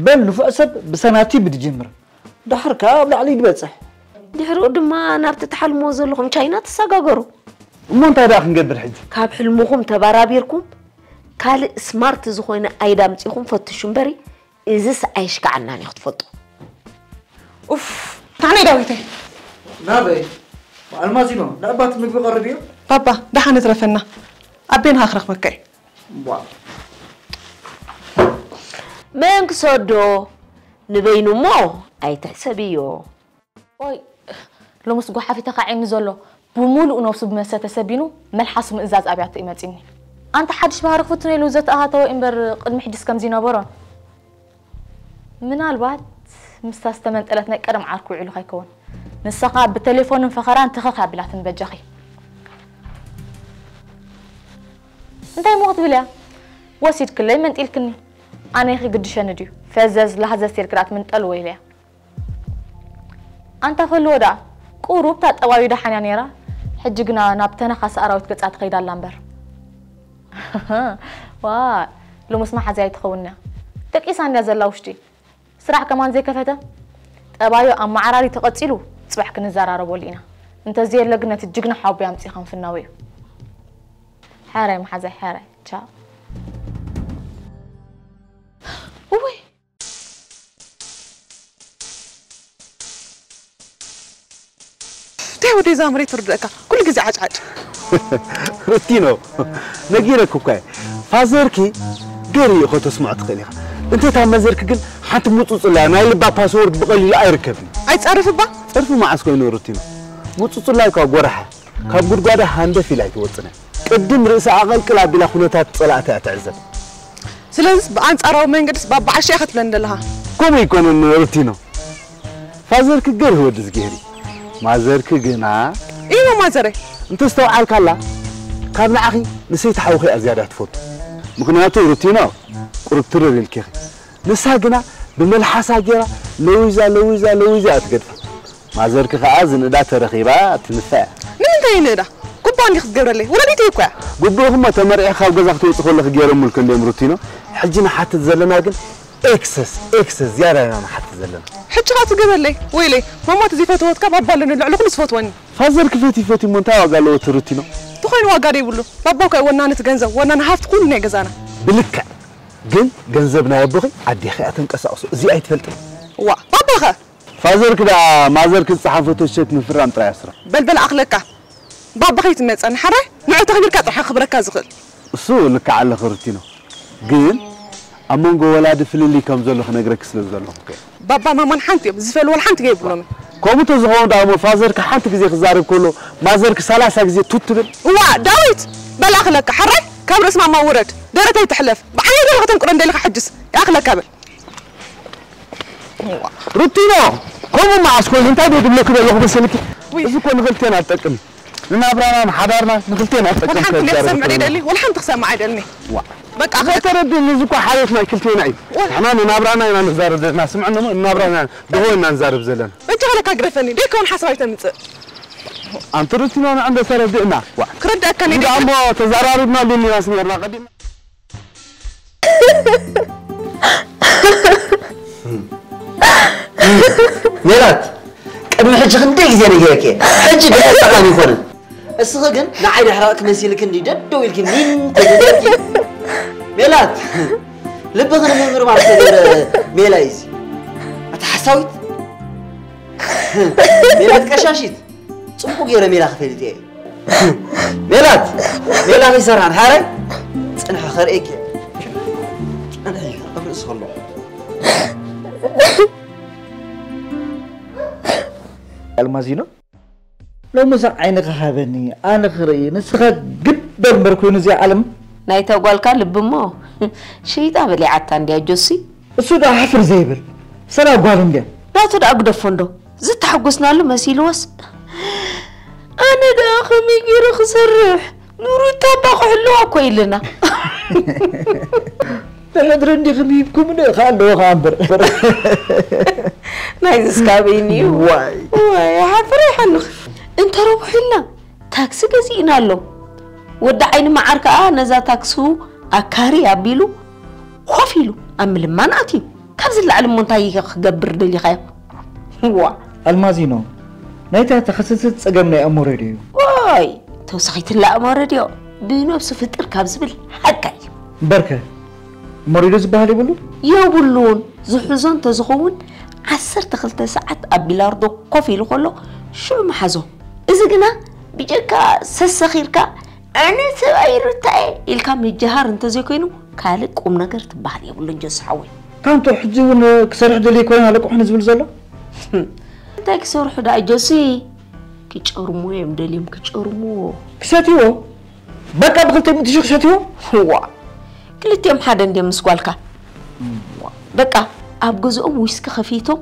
በል ንፉዕ ሰብ ብሳናቲም ድጅምር። ደሓር ከኣ ኣብ ላዕሊ ይበጽሕ። ድሕርኡ ድማ ናብቲ ትሓልምዎ ዘለኹም ቻይና ትሰጋገሩ። እሞ እንታይ ደኣ ክንገብር ሕጂ? ካብ ሕልምኹም ተባራቢርኩም ካልእ ስማርት ዝኾነ ኣይዳ ኣምጺኹም ፈትሹ እምበሪ እዝስ ኣየሽክዓናን እዩ ክትፈልጡ። ኡፍ ታዕናይ ዳዊተይ። ናበይ? ኣልማዚኖ ንኣባት ምግቢ ቀርብዮ። ባባ ደሓን እትረፈና ኣቤንኻ ክረኽበካ እዩ። መን ክሰዶ ንበይኑ እሞ ኣይትሕሰብዮ። ኦይ ሎምስ ጓሓፊ ተኻዒኒ ዘሎ ብምሉእ ነብሱ ብመስተ ተሰቢኑ መልሓሱ ምእዛዝ ኣብያቶ እዩ መጺኒ። ኣንታ ሓድሽ ባህሪ ክፍትኖ ኢሉ ዘተኣታተወ እምበር ቅድሚ ሕጅስ ከምዚ ነበሮን። ምናልባት ምስታ ዝተመንጠለት ናይ ቀደም ዓርኩ ውዒሉ ከይከውን። ንሳ ኸኣ ብቴሌፎንን ፈኸራን ተኸኽ ኣቢላትኒ በጃኺ። እንታይ እሞ ክትብል እያ? ወሲድክለይ መንጢልክኒ። ኣነ ኢኺ ግድሸኒ ድዩ? ፈዘዝ ላህዘዝ ኢልኪ ደኣ ትምንጠልዎ ኢለያ። ኣንታ ፈልዎ ደኣ ቁሩብ እታ ጠባዩ ደሓን እያ ነይራ። ሕጂ ግና ናብ ተነኻሲ ኣራዊት ገጻ ትኸይድ ኣላ እምበር። ዋ፣ ሎምስ መሓዝያ ኣይትኸውን እያ። ደቂሳ እንድያ ዘላ ውሽጢ። ስራሕ ከማን ዘይከፈተ። ጠባዩ ኣመዓራሪ ተቐጺሉ ጽባሕ ክንዘራረበሉ ኢና። እንተዘየለ ግን ነቲ ጅግና ሓቦይ ኣምጺእኻ ምፍናው እዩ። ሕራይ መሓዛይ፣ ሕራይ። ቻው። እወይ። እንታይ ወደይ እዛ መሬት ትርድእካ? ኩሉ ግዜ ዓጭዓጭ። ሩቲኖ፣ ነጊረኪ እኳ እየ። ፋዘርኪ ገር እዩ ከተስምዖ ትኽእል ኢኻ። እንተ እታ መዘርኪ ግን ሓንቲ ምጹጽላ ናይ ልባ ፓስወርድ ብቐሊሉ ኣይርከብን። ኣይትጸርፍ እባ። ጸርፊ መዓስ ኮይኑ ሩቲኖ? ምጹጽላ እኳ ጎራሓ ካብ ጉድጓዳ ሃንደፍ ኢላ ኣይትወጽን እያ። ቅድም ርእሳ ኣቐልቅል ኣቢላ ኩነታት ጸላእታ እያ ትዕዘብ። ስለዚስ ብኣንጻራዊ መንገድስ ባባ ዓሻ ኢኻ ትብለኒ ዘለኻ። ከምኡ ኣይኮነን ሩቲኖ። ፋዘርኪ ገርሂ ወዲ ዝገህሪ። ማዘርኪ ግና ኢሞ ማዘረይ። እንተስተውዓልካላ ካብ ንዓኺ ንሰይቲ ሓውኺ እያ ዝያዳ ትፈቱ። ምኽንያቱ ሩቲኖ ቁሩብ ትርር ኢልኪ ኢኺ። ንሳ ግና ብመልሓሳ ገይራ ለዊዛ ለዊዛ ለዊዛ እያ ትገድፋ። ማዘርኪ ከኣ ዝንእዳ ተረኺባ ትንፋ እያ። ንምንታይ ይንእዳ? ጉቡኣ እንዲኺ ክትገብረለይ? ወላዲተይ እኮ እያ። ጉቡእኺ እሞ ተመርዒኺ ካብ ገዛ ክትወጺ ከለኺ ገይሮምልኪ እንድዮም ሩቲኖ። ሕጂ ንሓትት ዘለና ግን ኤክሰስ ኤክሰስ ዝያዳ ኢና ንሓትት ዘለና። ሕጂ ከኣ ትገብረለይ? ወይለይ ማማ እቲ ዘይፈተወትካ ባባ ኣለኒ ልዕሊ ኩሉ ዝፈትወኒ። ፋዘርኪ ፈትዩ ፈትዩ እሞ እንታይ ዋጋ ኣለዎ እቲ ሩቲኖ? እንተኾይኑ ዋጋ ዶ ይብሉ? ባባ እኮ እዩ ወናኒ እቲ ገንዘብ፣ ወናኒ ሃፍቲ ኩሉ ናይ ገዛና። ብልክዕ ግን ገንዘብ ናይ ኣቦኺ ኣዴኺ እያ ተንቀሳቕሶ። እዚ ኣይትፈልጥን? ዋእ ባባኸ? ፋዘርኪ ደኣ ማዘርኪ ዝጸሓፈቶ ቸክ ምፍራም ጥራይ እያ ስርሑ። በል በል ኣኽለካ ባባ ከይትመጸኒ ሓራይ ንዑ ተኽቢርካ ጥራሕ ክኽብረካ ዝኽእል። እሱ ልክዕ ኣለኺ ሩቲኖ፣ ግን ኣብ መንጎ ወላዲ ፍልልይ ከም ዘሎ ክነግረኪ ስለ ዝደለኹ እኮ እየ። ባባን ማማን ሓንቲ እዮም ዝፈልዎ ሓንቲ ከ የብሎምን። ከምኡ ተዝኸውን ደኣ እሞ ፋዘርኪ ሓንቲ ግዜ ክዛረብ ከሎ ማዘርኪ ሰላሳ ግዜ ቱት ትብል። እዋእ ዳዊት በል ኣኽለካ ሓራይ ካብ ርእሲ ማማ ውረድ ደረተይ ትሕለፍ ብዓይነይ ገለ ከተንቁረ እንደልካ ሕጅስ ይኣኽለካ በል። ሩቲኖ ከምኡ መዓስ ኮይኑ እንታይ ዶ ዝብለኪ ዘለኹ መሰልኪ? እዚ እኮ ንኽልቴና ዝጠቅም እዩ። ንናብራና ንሓዳርና ንኽልቴና ዝጠቅም ወላ ሓንቲ ክሰምዕ ደሊ ወላ ሓንቲ ክሰምዕ ኣይደልኒ። በቃ ተረድእኒ፣ እዚ እኮ ሓልዮት ናይ ክልቴና እዩ። ንሕና ንናብራና ኢና ንዛረብ ዘለና፣ ስምዕኒ እሞ ንናብራና ኢና ድሆ ኢና ንዛረብ ዘለና። በጃኻ ለካ ግደፈኒ፣ ደይከውን ሓሳብ ኣይተምጽእ። ኣንቲ ሩቲኖ ንዕንዶ ተረድእና። ክርደኣካ ነይ እንዳ እሞ ተዛራሪብና ሉኒናስ ነርና ቀዲምና። ሜላት ቅድሚ ሕጂ ክንደይ ግዜ ነጊረኪ እየ። ሕጂ ግን ጠቓሚ ኣይኮነን። እስኺ ግን ንዓይ ዳሕራቕ ክመሲልኪ እንዲ ደደው ኢልኪ ኒን ተገበርኪ። ሜላት ልብኺ ንምምርማር ዝተገብረ ሜላ እዩ እዚ። ኣታ ሓሳዊት ሜላት ቀሻሺት ጽቡቕ ገይረ ሜላ ክፈልጥ እየ። ሜላት ሜላ ከይሰራን ሓራይ ጽንሒ ከርእየኪ። ጽንሒ ኣብ ርእሲ ከሎ ኣልማዚኖ ሎምስ ዓይንኻ ሃበኒ ኣነ ክርኢ ንስኻ ግበር እምበር ኮይኑ እዚኣ ዓለም ናይታ ጓልካ ልቢ እሞ ሽይጣ በሊዓታ እንድያ ጆሲ። እሱ ደኣ ሕፍር ዘይብል ሰላ ጓል እንድያ። ናቱ ደኣ ግደፎ እንዶ ዝተሓጎስናሉ መሲልዎስ ኣነ ደኣ ከመይ ገይረ ክሰርሕ ንሩታ እባ ክሕልዋ እኮ ኢልና። ተሕድሪ እንዲኽም ሂብኩምኒ እኻ ኣለዎ ኸዓ እምበር። ናይዝስ ካበይኒ እዩ? ዋይ። ዋይ ሓፍረ ይሓልኽ። እንተ ረብሑ ኢልና ታክሲ ገዚእናሎም። ወዲ ዓይኒ መዓር ከኣ ነዛ ታክሱ ኣካሪ ኣቢሉ ኮፍ ኢሉ ኣብ ምልማን ኣትዩ። ካብዚ ንላዕሊ እሞ እንታይ ኢኻ ክገብር ደሊኻዮ? ዋ። ኣልማዚኖ ናይታ ተኸሰሰት ጸገም ናይ ኣሞሬ ድዩ? ዋይ ተወሳኺትላ ኣሞሬ ድዮ ብነብሱ ፍጥር ካብ ዝብል ሓቃይ እዩ። እምበርከ ሞሪዶ ዝበሃል የብሉ? የብሉን። ዝሕዞ እንተዝኸውን ዓሰርተ ክልተ ሰዓት ኣብ ቢላርዶ ኮፍ ኢሉ ከሎ ሽዑ ምሓዞ። እዚ ግና ብጀካ ሰሰኺርካ ኣነ ሰብኣይ ሩታ'የ ኢልካ ምጅሃር እንተዘይኮይኑ ካልእ ቁምነገር ትበሃል የብሉን ጆሲ ሓወይ። ካንቶ ሕጂ እውን ክሰርሕ ደልየ ኮይና ለቅሑኒ ዝብል ዘሎ? እንታይ ክሰርሑ ደኣ ጆሲ? ክጨርሙ እዮም ደልዮም ክጨርሙ። ክሰትዎ በቃ ብክልተ ሚእቲ ሽሕ ክሰትዎ። ዋ ክልቲኦም ሓደ እንድዮም ምስ ጓልካ። በቃ ኣብ ገዝኦም ዊስኪ ከፊቶም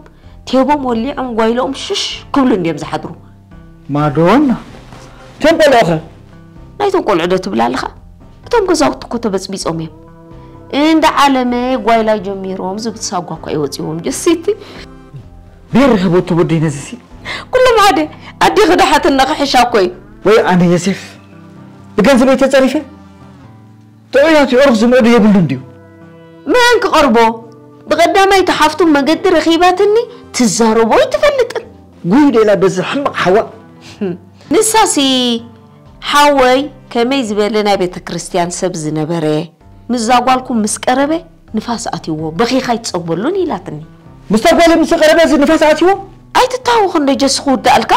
ቴቦም ወሊዖም ጓይለኦም ሽሽ ክብሉ እንድዮም ዝሓድሩ። ማዶና እቶም ቆልዑ ኸ? ናይቶም ቆልዑ ዶ ትብል ኣለኻ? እቶም ገዛውቲ እኮ ተበፅቢፆም እዮም። እንዳ ዓለመ ጓይላ ጀሚሮም ዝብል ሳጓ እኳ ይወፅዎም ጀሲቲ። ቤር ርኸቦ ትወደይ ነዚሲ ኩሎም ሓደ ኣዴኺ ዶ ሓትነኺ ሕሻ እኮ እዩ። ወይ ኣነ የሴፍ ብገንዘበይ ተፀሪፈ ጥዑያት የዕሩኽ ዝምዕዱ የብሉን ድዩ? መን ክቐርቦ? ብቐዳማይ ተሓፍቱ መገዲ ረኺባትኒ ትዛረቦ ኣይትፈልጥን። ጉይ ደላ በዚ ሕማቕ ሓዋ ንሳሲ ሓወይ ከመይ ዝበለ ናይ ቤተ ክርስቲያን ሰብ ዝነበረ ምስዛ ጓልኩም ምስ ቀረበ ንፋስ ኣትይዎ በኺኻ ኣይትፀግበሉን ኢላትኒ። ምስታ ጓለይ ምስ ቀረበ እዚ ንፋስ ኣትይዎ? ኣይትታወኽ እንዶ ጀስ ክውዳእልካ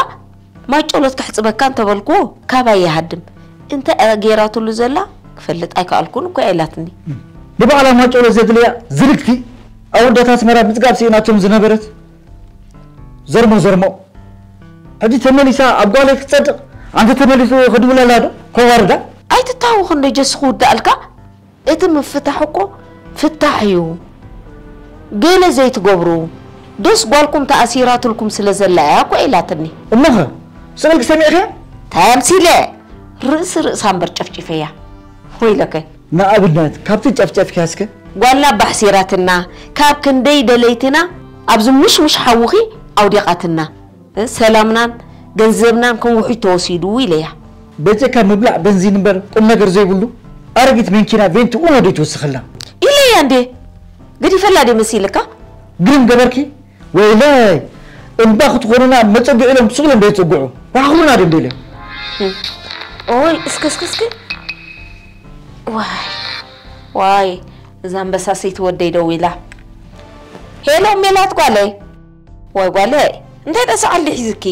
ማይ ጨሎት ከሕፅበካ እንተበልክዎ ካባይ ይሃድም እንተ ገይራትሉ ዘላ ክፈልጥ ኣይከኣልኩን እኮ እያ ኢላትኒ። ንባዕላ ማይ ጨሎት ዘድልያ ዝርግቲ ኣወዳት ኣስመራ ምፅጋብ ስኢናቶም ዝነበረት ዘርሞ ዘርሞ ሕጂ ተመሊሳ ኣብ ጓለይ ክትፀድቕ ኣንተ ተመሊሱ ክድውለላ ዶ ከዋርዳ? ኣይትታወኽ እንዶ ጀስ ክውዳእልካ እቲ ምፍታሕ እኮ ፍታሕ እዩ። ገለ ዘይትገብሩ ዶስ ጓልኩም ተኣሲራትልኩም ስለ ዘላ እያ እኮ ኢላትኒ። እሞኸ ስቕ ኢልኪ ሰሚዕኽያ? ተምሲለ ርእሲ ርእሳ እምበር ጨፍጪፈያ። ወይለከ። ንኣብነት ካብቲ ጨፍጨፍክያ እስከ? ጓልና ኣባሕሲራትና ካብ ክንደይ ደለይትና ኣብዚ ሙሽሙሽ ሓውኺ ኣውዲቓትና። ሰላምናን ገንዘብናን ከም ውሑጅ ተወሲዱ ኢለያ። በጀካ ምብላዕ በንዚን እምበር ቁምነገር ዘይብሉ ኣረጊት መኪና ቬንቲ ኡኖ ዶ ይትውስኸልና? ኢለያ እንዴ ገዲፈላ ድየ መሲልካ? ግርም ገበርኪ ወይለይ እምባ ክትኾኑና መፀግዒ ኢሎም ስቕ ኢሎም ዶ ይፅግዑ? ባሕሩና ዶ እንደ ኢሎም? ኦይ እስኪ እስኪ እስኪ ዋይ ዋይ እዛ ኣንበሳ ሰይቲ ወደይ ደው ኢላ። ሄሎ ሜላት ጓለይ ዋይ ጓለይ እንታይ ደኣ ሰዓል ድዩ ሒዙኪ?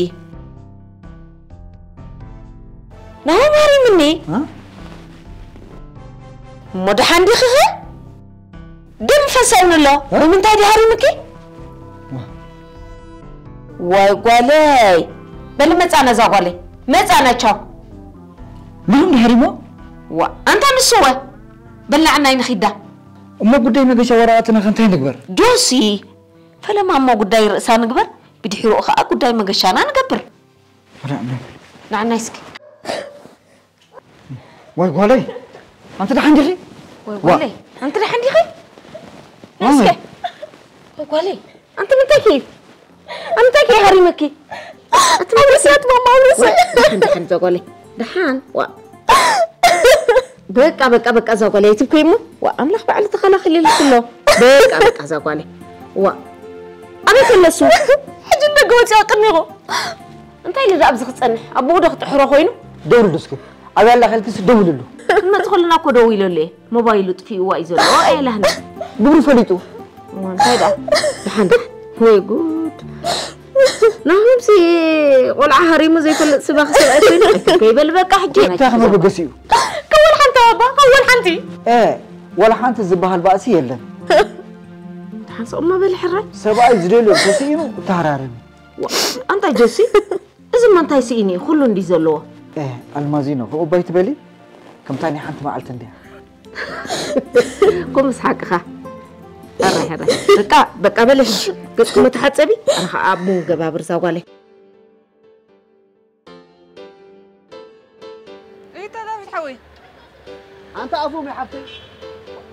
ናሆም ሃሪምኒ። እሞ ደሓን ዲኺ ኸ? ደም ፈሰውኒ ኣሎ። ብምንታይ ድዩ ሃሪምኪ? ዋይ ጓለይ በሊ መፃና እዛ ጓለይ መፃና ቻው። ናሆም ድዩ ሃሪሞ? ዋ ኣንታ ንሱ ወ በላዕናይ ንኺዳ። እሞ ጉዳይ መገሻ ወረቐትና ከ እንታይ ንግበር? ጆሲ ፈለማ እሞ ጉዳይ ርእሳ ንግበር ብድሕሪኡ ኸዓ ጉዳይ መገሻና ንገብር። ንዓናይ እስኪ ወይ ጓለይ ኣንቲ ደሓን ዲኺ? ወይ ጓለይ ኣንቲ ደሓን ዲኺ? እስኪ ወይ ጓለይ ኣንቲ ምንታይ ኪ? ኣንቲ እንታይ ኪ ሃሪመኪ? ኣንቲ ምንታይ ኪ? ደሓን ደሓን ደሓን እዛ ጓለይ ደሓን ዋ በቃ በቃ በቃ እዛ ጓለይ ኣይትብከይ እሞ ዋ ኣምላኽ ባዕሉ ተኸላኺልልኪ ኣሎ በቃ በቃ እዛ ጓለይ ዋ ኣበይ ከለሱ ሕጂ ደገ ወፂኣ ቅድሚኹ እንታይ ኢሉ ኣብዚ ክፀንሕ ኣቦኡ ዶ ክጥሕሮ ኮይኑ ደውልሉ እስኪ ኣበይ ኣላ ከልክስ ደውልሉ ክንመፅ ከለና እኮ ደዊለሉ እየ ሞባይሉ ጥፊእዋ እዩ ዘሎ ኣይላህኒ ግብሩ ፈሊጡ እንታይ ደኣ ደሓን ደሓን ወይ ጉድ ናሆምሲ ቆልዓ ሃሪሙ ዘይፈልጥ ስባኽ ሰብኣይ ኮይኑ ኣይትከይበል በቃ ሕጂ እንታይ ከመበገሲኡ ከወል ሓንቲ ኣባ ከወል ሓንቲ ወላ ሓንቲ ዝበሃል ባእሲ የለን ሓንስኦም መበል ሕራይ ሰብኣይ ዝደልዮ ተስኢኑ ተሃራርም ኣንታ ጀሲ እዚ ማ እንታይ ስኢኑ እዩ ኩሉ እንዲ ዘለዎ ኣልማዚኖ ክቕባይ ትበሊ ከምታ ናይ ሓንቲ መዓልቲ እንዲያ ኩምስ ሓቅኻ ሕራይ ሕራይ በቃ በቃ በለ ገጽ ክመተሓጸቢ ኣነ ከዓ ኣብ መገባብር እዛ ጓለይ ሪታ ዳዊት ሓወይ ኣንታ ኣፎም ይሓፍተይ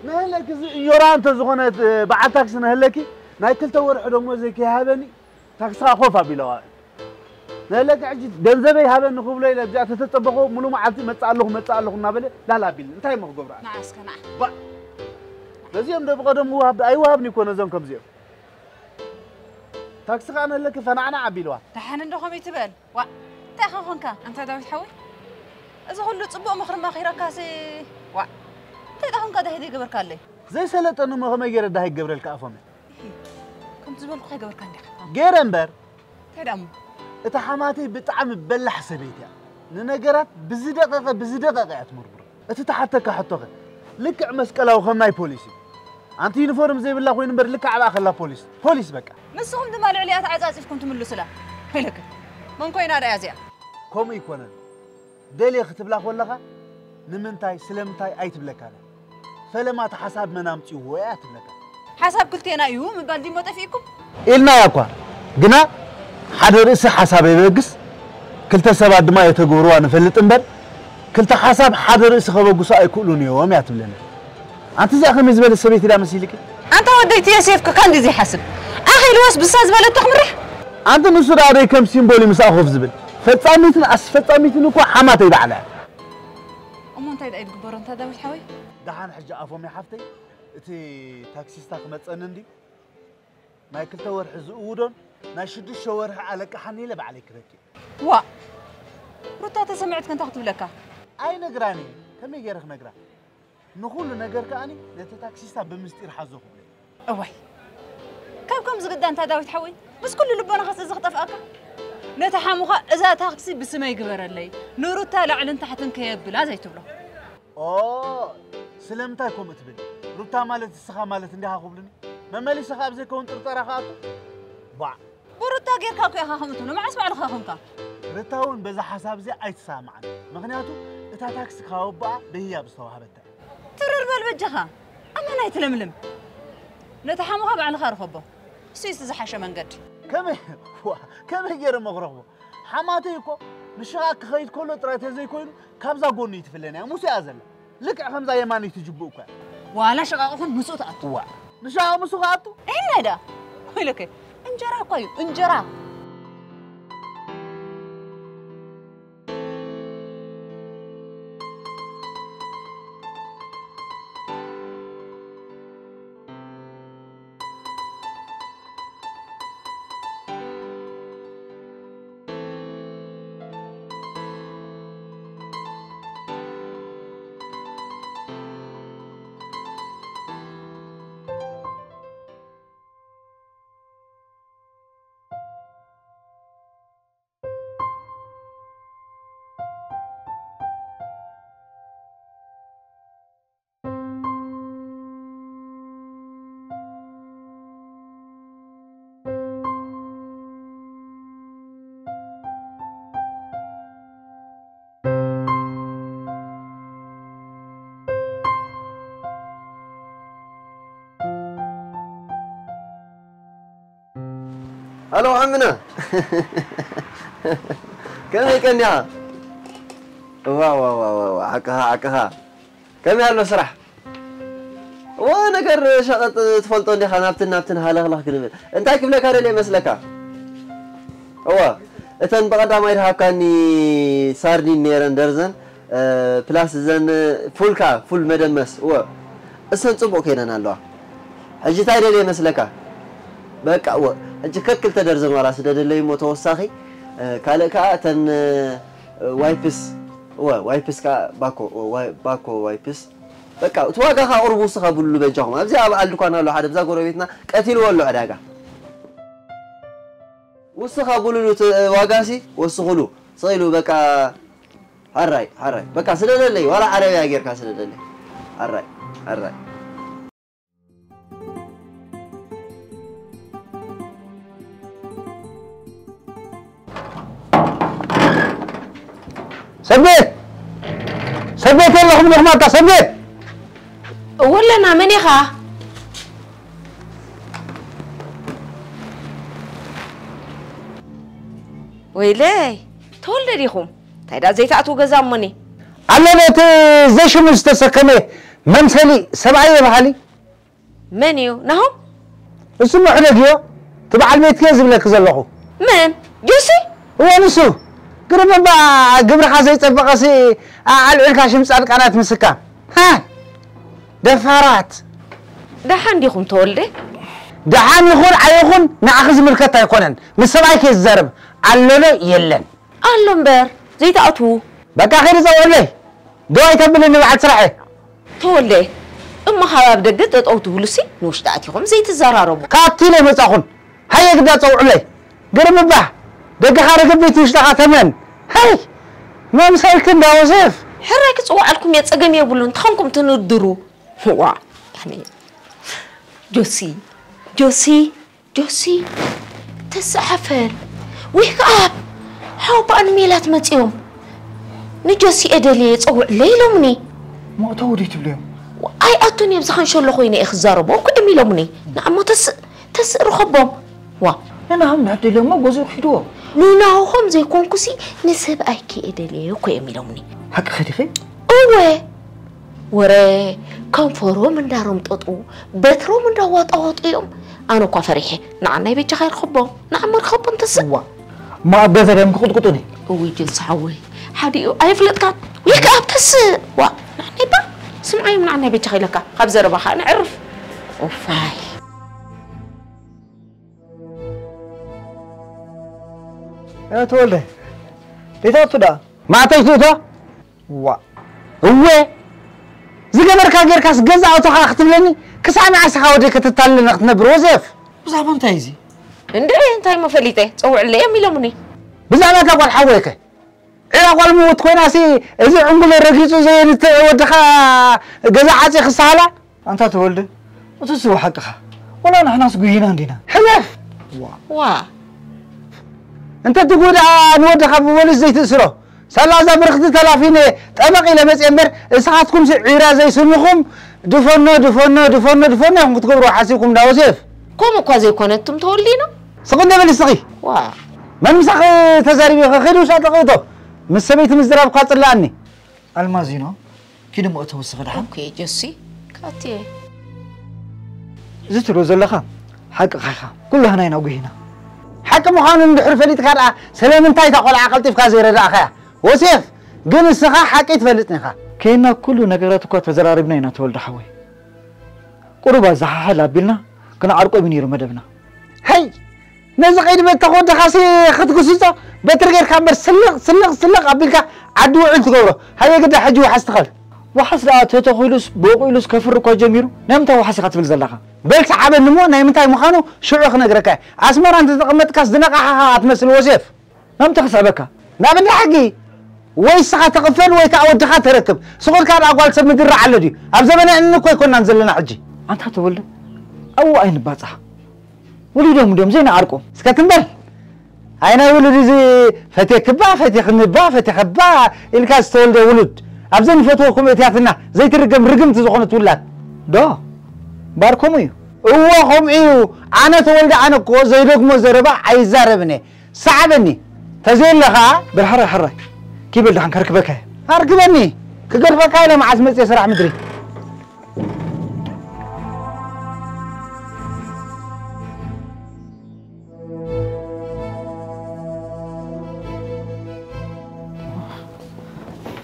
ንህለኪ እዚ እዮራ እንተዝኾነት በዓል ታክሲ ንህለኪ ናይ ክልተ ወርሒ ደሞዘይ ከይሃበኒ ታክስኻ ኮፍ ኣቢለዋ ንህለኪ ሕጂ ገንዘበይ ሃበኒ ክብሎ ኢለ ኣብዚኣ ተተፀበኹ ሙሉ መዓልቲ መፅእ ኣለኹ መፅእ ኣለኹ እናበለ ላላ ኣቢልኒ እንታይ እሞ ክገብሩ ኣነ ንዓ እስከ ንዓ በዚኦም ዶ ብቐደም ምውሃብ ዶ ኣይወሃብን እኮ ነዞም ከምዚኦም ታክሲ ከዓ ንህለኪ ፈናዕናዕ ኣቢልዋ ደሓን እንዶ ከምኡ ትበል ዋእ እንታይ ኢኻ ኾንካ ኣንታ ዳዊት ሓወይ እዚ ኹሉ ፅቡቕ ምኽሪ መኺረካሲ ዋእ እንታይ ደኣ ኾንካ ዳሂ ዘይገበርካለይ ዘይሰለጠኒ እሞ ከመይ ገይረ ዳሂ ክገብረልካ ኣፎመ ከምቲ ዝበልኩኻ ይገበርካ እንዲኻ ገይረ እምበር እንታይ ደኣ እሞ እታ ሓማተይ ብጣዕሚ በላሕ ሰበይቲ እያ ንነገራት ብዝደቐቐ ብዝደቐቐ እያ ትምርምሮ እቲ ትሓተካ ሕቶኸ ልክዕ መስቀላዊ ከም ናይ ፖሊስ እዩ ኣንቲ ዩኒፎርም ዘይብላ ኮይኑ እምበር ልክዕ ኣብኣ ከላ ፖሊስ ፖሊስ በቃ ንስኹም ድማ ልዕሊኣ ተዓጻጺፍኩም ትምልሱላ ኢለክን መን ኮይና ደኣ እዚኣ ከምኡ ኣይኮነን። ደልየ ክትብላ ከለኻ ንምንታይ ስለምንታይ ኣይትብለካን። ፈለማ እቲ ሓሳብ መን ኣምጺእዎ እያ ትብለካ። ሓሳብ ክልቴና እዩ ምባል ዲሞ ጠፊእኩም? ኢልናያ እኳ ግና ሓደ ርእሲ ሓሳብ የበግስ ክልተ ሰባት ድማ የተግብርዋ ንፈልጥ እምበር ክልተ ሓሳብ ሓደ ርእሲ ከበግሱ ኣይክእሉን እዮም እያ ትብለኒ። ኣንቲ እዚኣ ከመይ ዝበለት ሰበይቲ ድያ መሲልኪ? ኣንታ ወደይ እቲ ዮሴፍ ከ ካንዲ ዘይሓስብ ኣኺልዎስ ብሳ ዝበለቶ ክምራሕ? ኣንቲ ንሱ ደኣ ደይ ከም ሲምቦል እዩ ምስኣ ኮፍ ዝብል ፈጻሚትን ኣስፈጻሚትን እኮ ሓማተይ ባዕላ እያ። እሞ እንታይ ደኣ እዩ ዝግበሮ እንታ ዳዊት ሓወይ? ደሓን ሕጂ ኣፎም ይሓፍተይ እቲ ታክሲስታ ክመጸኒ እንዲ ናይ ክልተ ወርሒ ዝእውዶን ናይ ሽዱሽተ ወርሒ ኣለቅሓኒ ኢለ ባዕለይ ክበኪ። ዋእ ሩታ ተሰምዐትኪ እንታይ ክትብለካ? ኣይነግራን እየ ከመይ ገይረ ክነግራ? ንኹሉ ነገር ከኣኒ ነቲ ታክሲስታ ብምስጢር ሓዞ ክብሎ እየ። እዋይ ካብ ከምዚ ግዳ እንታ ዳዊት ሓወይ ምስ ኩሉ ልቦናኻስ እዚ ክጠፍኣካ? ነቲ ሓሙኻ እዛ ታክሲ ብስመይ ግበረለይ ንሩታ ላዕልን ታሕትን ከየብላ ዘይትብሎ። ኦ ስለምንታይ ከምኡ ትብል? ሩታ ማለት ንስኻ ማለት እንዲኻ ክብሉኒ መመሊሰ ካብ ዘይከውን ጥርጠራ ክኣቱ? ባዕ! ብሩታ ጌርካ እኮ ኢኻ ከምኡ ትብሎ፣ መዓስ ባዕልኻ ኮንካ? ርታ እውን በዚ ሓሳብ እዚ ኣይትሰማማዕን፣ ምኽንያቱ እታ ታክሲ ካብ ኣቦኣ ብህያብ ዝተዋህበታ እያ። ትርር በል በጃኻ፣ ኣመና ኣይትለምልም። ነቲ ሓሙኻ ባዕልኻ ርኸቦ፣ እሱ እዩ እቲ ዝሓሸ መንገዲ። ከመይ ዋ፣ ከመይ ገይረ እሞ ክረኽቦ? ሓማተይ እኮ ንሽቓቕ ክኸይድ ከሎ ጥራይ ተዘይኮይኑ ካብዛ ጎኑ እዩ ትፍለኒ እያ፣ ምስኡ እያ ዘላ። ልክዕ ከምዛ የማነይቲ ጅቡእ እኮ እያ። ዋላ ሽቓቕ ኹን ምስኡ ትኣቱ። እዋ፣ ንሻ ምስኡ ክኣቱ? እሂናይ ደኣ። ወይለከ፣ እንጀራ እኳ እዩ፣ እንጀራ። ሃሎ ዓምና፣ ከመይ ቀኒኻ? እዋ፣ እዋ፣ እዋ፣ እዋ፣ እዋ፣ ሓቅኻ፣ ሓቅኻ። ከመይ ኣሎ ስራሕ? እዋ፣ ነገር ሸቐጥ ትፈልጦ እንዲኻ፣ ናብትን ናብትን ሃለኽለኽ ክንብል። እንታይ ክብለካ ደልየ መስለካ? እዋ፣ እተን ብቐዳማይ ድሃብካኒ ሳርዲን ነይረን ደርዘን፣ እ፣ ፕላስ እዘን ፉል ከኣ፣ ፉል መደመስ፣ እወ፣ እሰን ጽቡቕ ከይነን ኣለዋ። ሕጂ እንታይ ደልየ መስለካ? በቃ፣ እወ፣ ሕጂ ከክልተ ደርዘን ዋላ ስደደለይ እሞ ተወሳኺ፣ እ፣ ካልእ ከኣ እተን፣ እ፣ ዋይፕስ፣ እወ፣ ዋይፕስ ከኣ ባኮ፣ እወ፣ ዋይ-፣ ባኮ ዋይፕስ። በቃ፣ እቲ ዋጋ ከኣ ቁሩብ ውስኽ ኣብሉሉ በጃኹም። ኣብዚ ኣብ ኣል ድኳን ኣሎ ሓደ፣ ብዛ ጎረቤትና ቀቲልዎ ኣሎ ዕዳጋ። ውስኽ ኣብሉሉ እቲ ዋጋሲ፣ ወስኹሉ። ስቕ ኢሉ በቃ፣ ሕራይ፣ ሕራይ። በቃ ስደደለይ፣ ዋላ ዓረብያ ጌርካ ስደደለይ። ሕራይ፣ ሕራይ። ሰብ ቤት! ሰብ ቤት የለኹም ዲኹም ኣታ ሰብ ቤት? እወ ኣለና፣ መን ኢኻ? ወይለይ፣ ተወልደ ዲኹም? እንታይ ደኣ ዘይትኣትዉ ገዛ እሞኒ? ኣሎ ነቲ ዘይሽሙ ዝተሰከመ መምሰሊ ሰብኣይ እየ በሃሊ። መን እዩ ናሆም? እሱ ምሕደግዮ እቲ በዓል ቤትኪ እየ ዝብለኪ ዘለኹ። መን? ጆሲ? እወ ንሱ። ግርም እባ ግብርኻ ዘይጸበቐሲ ኣልዒልካ ሽም ጻድቃናት ምስካ። ሃ! ደፋራት። ደሓን ዲኹም ተወልደ? ደሓን ይኹን ኣይኹን ንዓኺ ዝምልከት ኣይኮነን። ምስ ሰብኣይኪ እየ ዝዛረብ። ኣሎ ዶ የለን? ኣሎ እምበር ዘይትኣትዉ። በቃ ኺዲ ጸውዕለይ። ዶ ኣይተብልኒ በዓል ስራሐ። ተወልደ እሞ ካብ ኣብ ደገ ጠጠው ትብሉሲ ንውሽጢ ኣቲኹም ዘይትዘራረቡ። ካቲ ኢለ መጻኹን። ሃየ ግዳ ጸውዕለይ። ግርም እባ ደገኻ ርግቢት ውሽጥኻ ተመን። ሃይ መምሰልኪ እንዳ ወሴፍ። ሕራይ ክጽውዓልኩም እየ ጸገም የብሉን ተኾንኩም ትንድሩ። ዋ ጆሲ ጆሲ ጆሲ ተሰሓፈል ዌክ ኣፕ ሓወቦኣን ሜላት መጺኦም፣ "ንጆሲ እየ ደልየ፣ ጸውዕለይ" ኢሎምኒ። ሞእተው ድዩ ትብልዮም? ኣይኣቱን እዮም፣ ዝኸንሸሎ ኮይነ እየ ክዛረቦ እኮ እዮም ኢሎምኒ። ንኣሞ ተስእ ተስእ ርኸቦም። ዋ፣ ንናሆም ንዕድልዮሞ ገዝኡ ክሒድዎ። ንናሆም ዘይኮንኩሲ ንሰብኣይኪ እየ ደልየ እኮ እዮም ኢሎምኒ። ሓቂ ኸዲኺ? እወ። ወረ ከንፈሮም እንዳረምጠጡ፣ በትሮም እንዳዋጣወጡ እዮም። ኣነ እኳ ፈሪሐ። ንዓናይ በጃኻ ይርኸቦም፣ ንዓሞ ርኸቦም ተስእ። ዋ፣ እሞ ኣብ ገዛ ድዮም ክቕጥቅጡኒ? እውይ ጀንስ ሓወይ፣ ሓዲኡ ኣይፍለጥካን። ወይ ከኣ ተስእ። ዋ፣ ንዓናይ ባ ስምዓዮም፣ ንዓናይ በጃኻ ኢለካ፣ ካብ ዘረባኻ ነዕርፍ። ኦፋይ። እ፣ ተወልደ፣ ቤታቱ ደኣ? ማእተይ ትእቶ? ዋ። እወ፣ ዝገበርካ ጌርካስ ገዛ እቶኻ ክትብለኒ? ክሳብ መዓስ ኢኻ ወደይ ከተታልለኒ ክትነብር ወዘፍ? ብዛዕባ እንታይ እዚ? እንድዒ፣ እንታይ እሞ ፈሊጠ? ጸውዕለይ እዮም ኢሎምኒ። ብዛዕባ እታ ጓል ሓወይከ? ዒራ ጓል ምውት ኮይናሲ፣ እዚ ዕንጉሎ ረጊጹ ዘየንትዕ ወድኻ ገዛ ዓጽ ክሳሃላ? ኣንታ ተወልደ፣ እቲ ዝስዋ ሓቅኻ። ወላ ንሕናስ ጉይና እንዲና። ሕለፍ! ዋ። ዋ። እንተ ትጉድኣ ንወድኻ ብፖሊስ ዘይትእስሮ። ሳላ እዛ ብርኽቲ ተላፊነ ጠበቕ ኢለ መጽየ እምበር፣ እስኻትኩምሲ ዒራ ዘይስንኹም ድፈኖ፣ ድፈኖ፣ ድፈኖ፣ ድፈኖ ኢኹም ክትገብርዎ ሓሲብኩም እንዳ ዮሴፍ። ከምኡ እኳ ዘይኮነ እቱም ተወልዲኖ። ስቕ እንደ በሊ እስኺ። ዋ። መን ምሳኺ ተዛሪቡ ኢኺ? ኺዲ ውሻ ጠቒቶ። ምስ ሰበይቲ ምዝራብ እኳ ጽላኣኒ። ኣልማዚኖ፣ ኪዲ እሞ እተው እስኺ ደሓን። ኦኬ ጆሲ፣ ካትየ። እዚ ትብሎ ዘለኻ ሓቅኻ ኢኻ። ኩላህና ኢና ጉሂና። ሓቂ ምዃኑ እንድሕር ፈሊጥካ ደኣ ስለምንታይ እታ ቆልዓ ቀልጢፍካ ዘይረዳእኻያ? ዮሴፍ፣ ግን ንስኻ ሓቂ ትፈልጥ ኢኻ። ከይና ኩሉ ነገራት እኳ ተዘራሪብና ኢና ተወልደ ሓወይ። ቁሩብ ኣዘሓሕል ኣቢልና ክንዓርቆ እዩ ነይሩ መደብና። ሀይ! ነዚ ቀይዲ በታ ከወድኻሲ ክትግስጾ በትሪ ጌርካ እምበር ስልቕ ስልቕ ስልቕ ኣቢልካ ዓዲ ውዕል ትገብሮ። ሃየ ግዳ ሕጂ ውሓስ ትኸል። ዋሓስ ደኣ ተተኺሉስ በቑሉስ ከፍሪ እኳ ጀሚሩ ናይ ምንታይ ዋሓስ ኢኻ ትብል ዘለኻ? በል ሰዓበኒ እሞ ናይ ምንታይ ምዃኑ ሽዑ ክነግረካ እየ። ኣስመራ እንተተቐመጥካስ ዝነቓሕኻ ትመስል ወሴፍ። ናምንታይ ክስዕበካ? ናብ እንዳ ሕጊ። ወይ እስኻ ትቕፈል ወይ ከኣ ወድኻ ተረክብ። ስቕ ኢልካ ደኣ ጓል ሰብ ምድርራዕ ኣሎ ድዩ? ኣብ ዘበነ እኒ እኮ ኣይኮናን ዘለና ሕጂ። ኣንታ ተወልደ ኣብኡ ኣይንባጻሕ። ወሊዶም ድዮም ዘይንዓርቆም። እስከ ትም በል። ኣይ ናይ ውሉድ እዚ ፈቴክባ ፈቴኽንባ ፈቴኸባ ኢልካ ዝተወልደ ውሉድ ኣብ ዘይንፈትዎ ከምኡ እትያትና ዘይትርገም ርግምቲ ዝኾነት ውላድ። ዶ? እምበኣር ከምኡ እዩ። እወ ከምኡ እዩ። ኣነ ተወልደ ኣነ እኮ ዘይደግሞ ዘረባ ኣይዛረብን እየ። ሰዓበኒ ተዘየለ ኸዓ። በል ሓራይ ሓራይ ኪበል ደሓን ከርክበካ እየ። ኣርክበኒ ክገድፈካ ኢለ መዓስ መፅየ ስራሕ ምድሪ።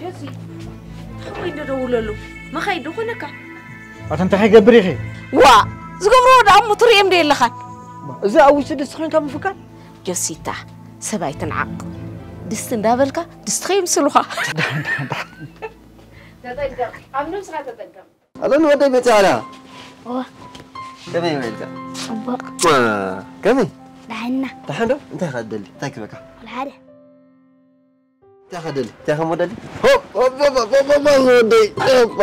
ጆሲ ሓወይ እንዶ ደውለሉ መኻይድ ዶ ኮነካ? ኣታ እንታይ ከይገብር ኢኺ? ዋ ዝገብርዎ ደኣ እሞ ትርእዮም ዶ የለኻን? እዚ ኣብ ውሽጢ ድስቲ ኮይንካ ምፍካር? ጆሲታ ሰብ ኣይትንዓቕ። ድስቲ እንዳበልካ ድስቲ ከይምስሉኻ። ተጠንቀቕ። ኣብ ነብስኻ ተጠንቀቕ። ኣሎን ወደይ መጽኣና። እወ። ከመይ ውዒልካ? ጽቡቕ። ዋ፣ ከመይ? ደሓንና። ደሓን ዶ? እንታይ ኢኻ ትደሊ? እንታይ ክበካ? ወላ ሓደ። እንታይ ኢኻ ደሊ? እንታይ ኢኻ ሞ ደሊ? ሆፕ፣ ሆፕ፣ ሆፕ፣ ሆፕ፣ ሆፕ፣ ወደይ። ሆፕ።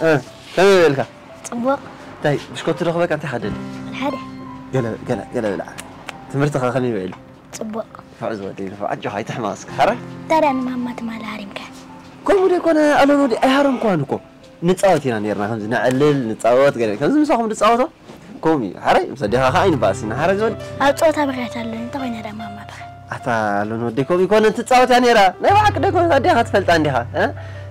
እ፣ ከመይ ውዒልካ? ጽቡቕ። እንታይ ብሽኮቲ ዶ ክበካ እንታይ ኢኻ ደሊ? ወላ ሓደ። ገለ፣ ገለ፣ ገለ ብላዕ። ትምህርትኻ ከመይ ውዒሉ? ጽቡቕ። ንፉዕ ዝወደይ ንፉዕ፣ ኣጆኻ ኣይትሕመቕ እስከ፣ ሓራይ? ታዲያ ንማማ ትማሊ ሃሪምካ? ከምኡ ዶ ኣይኮነ፣ ኣሎን ወዲ ኣይሃረምክዋን እኮ። ንጻወት ኢና ኔርና፣ ከምዚ ነዕልል፣ ንጻወት፣ ገለ ከምዚ ምሳኹም ንጻወቶ። ከምኡ እዩ፣ ሓራይ? ምስ ኣዴኻ ከኣ ኣይንበኣስ ኢና፣ ሓራይ ዝወዲ? ኣብ ጸወታ ብኽያት ኣለኒ፣ እንታይ ኮይና ደኣ ማማ ብኻ? ኣታ ኣሎን ወደይ፣ ከምኡ ኣይኮነን፣ ትጻወት እያ ኔራ። ናይ ብሓቂ ዶ ኣይኮነት፣ ኣዴኻ ትፈልጣ እንዲኻ፣ እ?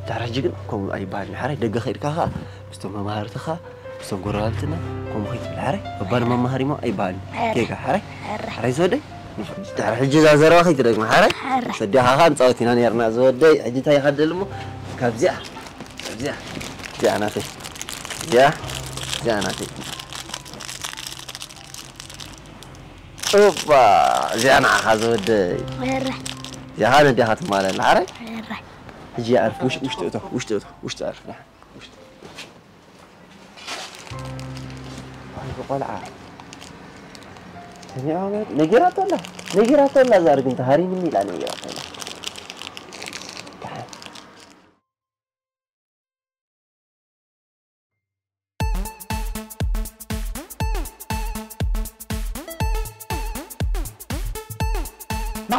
ድሕሪ ሕጂ ግን ከምኡ ኣይበሃልን፣ ሓራይ? ደገ ከይድካ ከኣ ምስቶም መማህርትኻ ምስቶም ጎረባብትና ከምኡ ከይትብል ሓራይ። እባ ንማማ ሃሪሞ ኣይበሃልን። ኬጋ ሓራይ። ሓራይ ዝወደይ። ድሕሪ ሕጂ እዛ ዘረባ ከይትደግማ ሓራይ። ሰዲኻ ኸዓ ንፃወት ኢና ነርና ዝወደይ። ሕጂ እንታይ ኢኻ ትደሊ እሞ? ካብዚኣ፣ ካብዚኣ፣ እዚኣ ናተይ። እዚኣ፣ እዚኣ ናተይ። እባ፣ እዚኣ ንዓኻ ዝወደይ። እዚኣ ኸዓ ነዲኻ ትማለላ ሓራይ። ሕጂ ኣርፍ፣ ውሽ-፣ ውሽጢ እቶ፣ ውሽጢ እቶ፣ ውሽጢ ኣርፍ። ኣንተ ቆልዓ። ሰሚዕዋ ማለት ነጊራቶ ኣላ። ነጊራቶ ኣላ እዛ ርግምቲ ሃሪምኒ ኢላ ነጊራቶ ኣላ።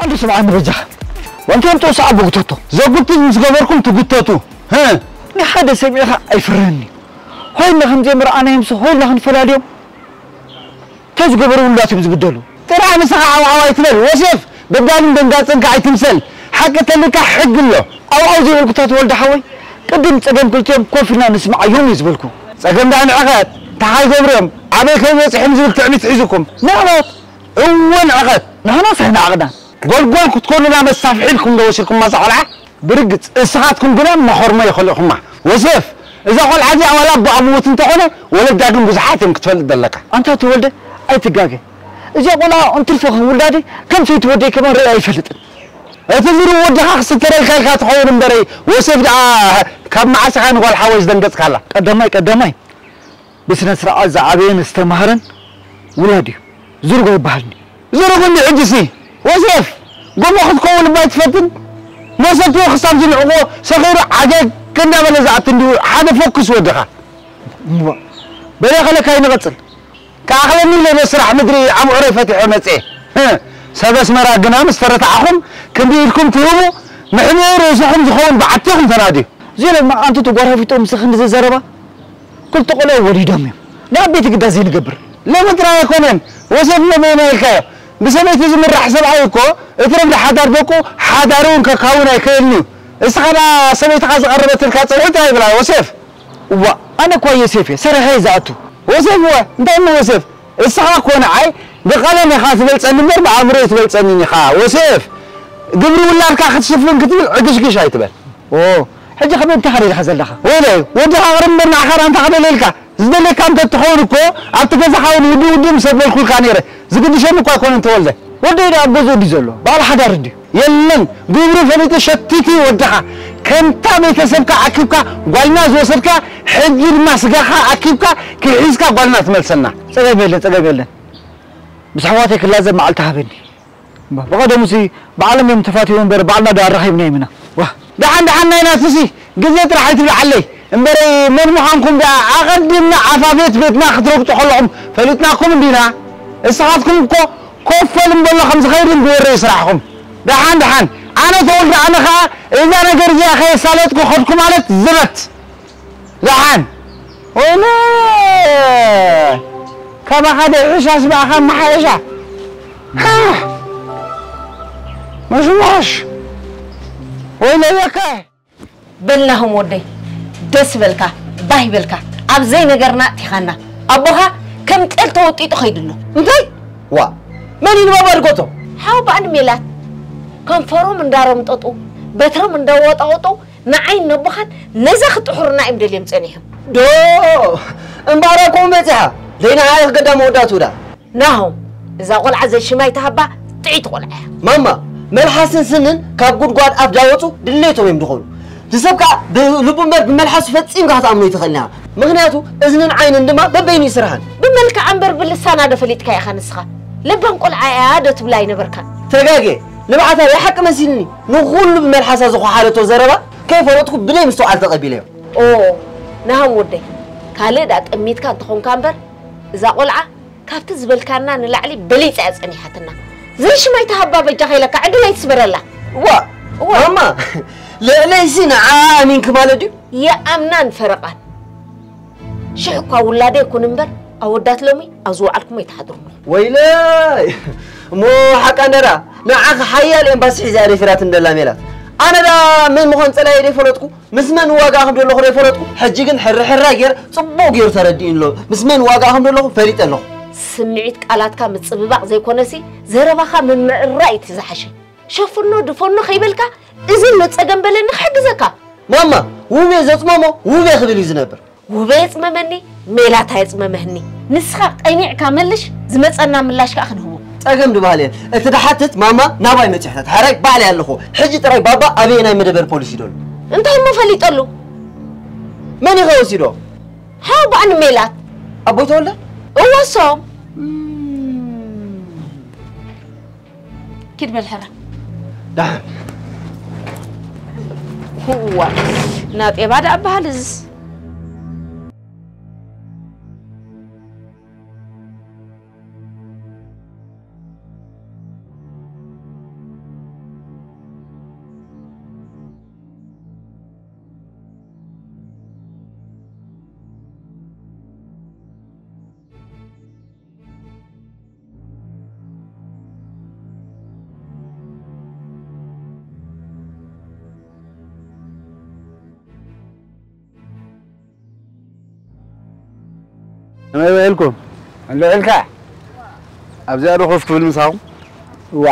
ኣንዱ ስምዓኒ በጃኻ። ወንቶም ጦስ ኣቦ ጉተቶ። ዘጉትት ምስ ገበርኩም ትጉተቱ። ህ። ንሓደ ሰሚዕኻ ኣይፍረህኒ። ኮይና ከም ዘይምርኣናዮም ምስ ኮይና ክንፈላልዮም። እንታይ ዝገበሩ ውሉዳት እዮም ዝብደሉ? ጥራሕ ንስኻ ዓውዓው ኣይትበል። ወሴፍ፣ በዳልን ደንጋጽን ከኣ ኣይትምሰል። ሓቂ ተልካ ሕጊ ኣሎ። ኣውኣው ዘይበልኩ እታ ተወልደ ሓወይ፣ ቅድም ጸገም ክልቲኦም ኮፍ ኢልና ንስምዓዮም እዩ ዝበልኩ። ጸገም ደኣ ንዕቐት፣ እንታይ ይገብሩ እዮም? ኣበይ ከይበጽሑም ዝብል ትዕቢት ሒዙኩም። ንዕቐት? እወ ንዕቐት። ንሕናስ ኣይንዓቕናን። ጎልጎል ክትኮኑና መሳፍሒ ኢልኩም ዶ ወሲድኩማ እዛ ቆልዓ? ብርግጽ፣ እስኻትኩም ግና መኸርሞ የኸሊእኹማ። ወሴፍ፣ እዛ ቆልዓ እዚኣ ዋላ ኣቦኣ ምዉት እንተኾነ፣ ወለዳ ግን ብዙሓት እዮም ክትፈልጥ ዘለካ። ኣንታ ተወልደ፣ ኣይትጋገ። እዚኣ ቆልዓ እንትርፎ ከም ውላደይ፣ ከም ሰይቲ ወደይ ከማን ርእያ ኣይፈልጥን። እቲ ዝርእ ወድኻ ክስተረልካ ኢልካ ትኸውን እምበረይ፣ ወሴፍ ደኣ ካብ መዓስ ኢኻ ንጓል ሓወይ ዝደንገጽካላ? ቀዳማይ፣ ቀዳማይ፣ ብስነ ስርዓት ዝዓበየን ዝተማህረን ውላድ እዩ። ዝርጎ ይበሃል። ዝርጉ እንዲ ሕጅሲ ወሴፍ፣ ጎቦ ክትከውን እባ ኣይትፈትን? መሰትዮ ክሳብ ዝንዕቆ ሰኺሩ ዓገግ እንዳበለ ዝኣቱ እንዲሁ ሓደ ፎክስ ወድኻ። እምቧ። በለ ከለካ ይንቐጽል። ከኣኽለኒ ኢለ ዶ ስራሕ ምድሪ ኣምዑረይ ፈቲሐ መጽኤ? ህ፣ ሰብ ኣስመራ ግና ምስ ተረታዕኹም ክንዲ ኢድኩም ትህቡ፣ መሕብኢ ርእስኹም ዝኸውን በዓቲ ኢኹም ተናድዩ። ዜለማ ኣንቱ ተጓራፊጦም ምስ ክንዲ ዘረባ ክልተ ቆልዑ ወሊዶም እዮም። ንዓበይቲ ግዳ ዘይንገብር። ሎሚ ጥራይ ኣይኮነን፣ ወሴፍ ሎሚ ኢልካዮ። ብሰበይቲ ዝምራሕ ሰብኣይ እኮ እቲ ረብዲ ሓዳር ደቁ ሓዳሩ እውን ከካውን ኣይክእልን እዩ። እስኻ ደኣ ሰበይትኻ ዝቐረበትልካ ጸብሒ ጥራይ ብላ፣ ወሴፍ። እዋ፣ ኣነ እኳ ዮሴፍ እየ፣ ሰሪሐ እየ ዝኣቱ። ወሴፍ እወ፣ እንታይ እሞ ወሴፍ? እስኻ እኮ ንዓይ ብቐለም ኢኻ ትበልጸኒ እምበር ብኣእምሮ ኣይትበልጸንን ኢኻ። ወሴፍ፣ ግብሪ ውላድካ ክትሽፍን ክትብል ዕግሽግሽ ኣይትበል። ኦ፣ ሕጂ ከመይ እንታይ ኸደልካ ዘለኻ? ወይለይ፣ ወድኻ ቅርብ እምበር ንዓኻ ደኣ እንታይ ኸደለልካ? ዝደልየካ እንተ ትኸውን እኮ ኣብቲ ገዛኻ እውን ውድእ ውድእ ምስ ኣበልኩልካ ነይረ። ዝግድሸኒ እኳ ኣይኮነን ተወልደ። ወደይ ደኣ ኣብ ገዝኡ ድዩ ዘሎ? በዓል ሓዳር እንድዩ። የለን፣ ግብሩ ፈሊጡ ሸቲቱ እዩ ወድኻ። ከምታ ቤተሰብካ ኣኪብካ ጓልና ዝወሰድካ፣ ሕጂ ድማ ስጋኻ ኣኪብካ ክሒዝካ ጓልና ትመልሰና። ጸገም የለን፣ ጸገም የለን። ምስ ኣሕዋተይ ክላዘብ መዓልቲ ሃበኒ። እምባ፣ ብቐደሙሲ ባዕሎም እዮም ተፋቲዎም እምበር፣ ባዕልና ዶ ኣራኺብናዮም ኢና? ዋ። ደሓን ደሓን ናይናትሲ ግዜ ጥራሕ ኣይትብልዓለይ። እምበረይ መን ምዃንኩም ደኣ ኣቐዲምና ኣፋፌት ቤትና ክትረግጡ ከለኹም ፈሊጥናኩም እንዲና። እስኻትኩም እኮ ኮፈል እምበሎ ከም ዝኸይድ እንድወረ እዩ ስራሕኹም። ደሓን ደሓን። ኣነ ተወልደ ኣነ ኸኣ እዛ ነገር እዚኣ ከየሳለጥኩ ኸድኩ ማለት ዝበትት። ደሓን። ወይነ ካባኻ ደይሕሻስ ብኣኻ መሓየሻ። ሃ! መሽሞሽ። ወይነ በካ። በልናሆም ወደይ፣ ደስ በልካ፣ ባህ ይበልካ፣ ኣብ ዘይነገርና ኣእቲኻና። ኣቦኻ ከም ጤል ተወጢጡ ኸይዱ ኣሎ። እንታይ? ዋ፣ መን እዩ ንባባ ድጎቶ? ሓው በዓል ሜላት፣ ከንፈሮም እንዳረምጠጡ፣ በትሮም እንዳወጣወጡ፣ ንዓይን ነቦኻን ነዛ ክጥሕሩና እዮም ደልዮም ጸኒሖም። ዶ፣ እምበኣር ኣኮ በጺሓ። ዘይንዓይ ክገዳ መወዳእትኡ ዳ። ናሆም፣ እዛ ቆልዓ ዘሽማይ ተሃባ ጥዒት ቆልዓ እያ። ማማ፣ መልሓስን ስንን ካብ ጉድጓድ ኣፍ ዳወጹ ድሌቶም እዮም ድኾኑ። ንሰብ ከኣ ብልቡ እምበር ብመልሓሱ ፈጺምካ ክትኣምኖ ኣይትኽእልን ኢኻ። ምኽንያቱ እዝንን ዓይንን ድማ በበይኑ ይስርሓን። ብመልክዓ እምበር ብልሳና ዶ ፈሊጥካ ኢኻ ንስኻ? ለባም ቆልዓ እያ ዶ ትብላ ኣይነበርካን? ተጋግየ። ንብዓታ ብሓቂ መሲልኒ። ንኹሉ ብመልሓሳ ዝኾሓለቶ ዘረባ ከይፈለጥኩ ብደይ ምስትውዓል ተቐቢለዮ። ኦ፣ ናሆም ወደይ፣ ካልእ ደኣ ጠሚትካ እንተኾንካ እምበር፣ እዛ ቆልዓ ካብቲ ዝበልካና ንላዕሊ በሊጻ እያ ጸኒሓትና። ዘይሽማይ ተሃባ በጃኻ ኢለካ ዕድል ኣይትስበረላ። ዋ፣ እዋ። ማማ፣ ልዕለይሲ ንዓ ኣሚንኪ ማለት ድዩ? ይኣምናን ፈረቓን። ሽሕ እኳ ውላደይ ኩን እምበር፣ ኣወዳት ሎሚ ኣብ ዝወዓልኩሞ ኣይትሓድሩን። ወይለይ! እሞ ሓቃ እንደራ፣ ንዓኺ ሓያል ኤምባሲ ሒዛ እያ ደፊራት እንደላ ሜላት። ኣነ ደኣ መን ምዃን ጸላኢ ደይፈለጥኩ፣ ምስ መን ዋጋ ከም ዘለኹ ደይፈለጥኩ፣ ሕጂ ግን ሕርሕራ ገይረ ጽቡቕ ገይሩ ተረዲኡኒ ኣሎ። ምስ መን ዋጋ ከም ዘለኹ ፈሊጠ ኣለኹ። ስምዒት ቃላትካ ምጽብባቕ ዘይኮነሲ፣ ዘረባኻ ምምዕራይ እቲ ዝሓሸ። ሸፍኖ ድፈኖ ከይበልካ፣ እዝን ነጸገም በለኒ ክሕግዘካ። ማማ፣ ውቤ ዘጽመሞ ውቤ ክብል እዩ ዝነብር። ውቤ የጽመመኒ፣ ሜላት ኣየጽመመኒ። ንስኻ ቀኒዕካ መልሽ፣ ዝመጸና ምላሽ ከኣ ክንህቦ። ጸገም ድበሃል የለን። እቲ ድሓትት ማማ ናባይ መጺሕታት፣ ሕራይ ባዕለይ ኣለኹ። ሕጂ ጥራይ ባባ ኣበየናይ መደበር ፖሊስ እዩ ደሎ? እንታይ እሞ ፈሊጠሉ? መን እዩ ከ ወሲዶ? ሓው በዓል ሜላት። ኣቦይ ተወልደ? እወ፣ እሶም። እም። ኪድ በል ሕራ። ደሓን። ህዋ፣ ናጤባ ደኣ በሃል እዝስ። ከመይ ውዒልኩም? ኣለዑልካ። ኣብዚኣ ዶ ኮፍ ክብል ምሳኹም? ዋ፣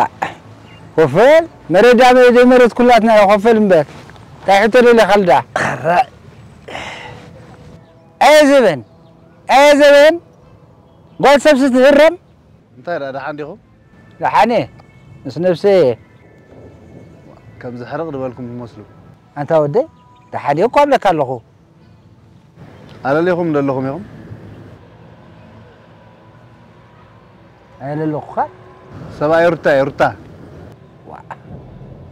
ኮፈል መረዳ መ-፣ ደይ መረት ኩላትና ኮፈል እምበር። እንታይ ሕቶ ደለ ካልዳ? ኣረ። ኣየ ዘበን፣ ኣየ ዘበን። ጓል ሰብ ስትህረም። እንታይ ደኣ ደሓን ዲኹም? ደሓን እየ። ምስ ነብሰይ እየ። ከምዚ ሕርቕ ዝበልኩም ትመስሉ። ኣንታ ወደይ፣ ደሓን እየ እኮ ኣብለካ ኣለኹ። ኣለሊኹም ደለኹም ኢኹም? ኣየለለኹኻ? ሰብኣይ ሩታ እየ፣ ሩታ። ዋ፣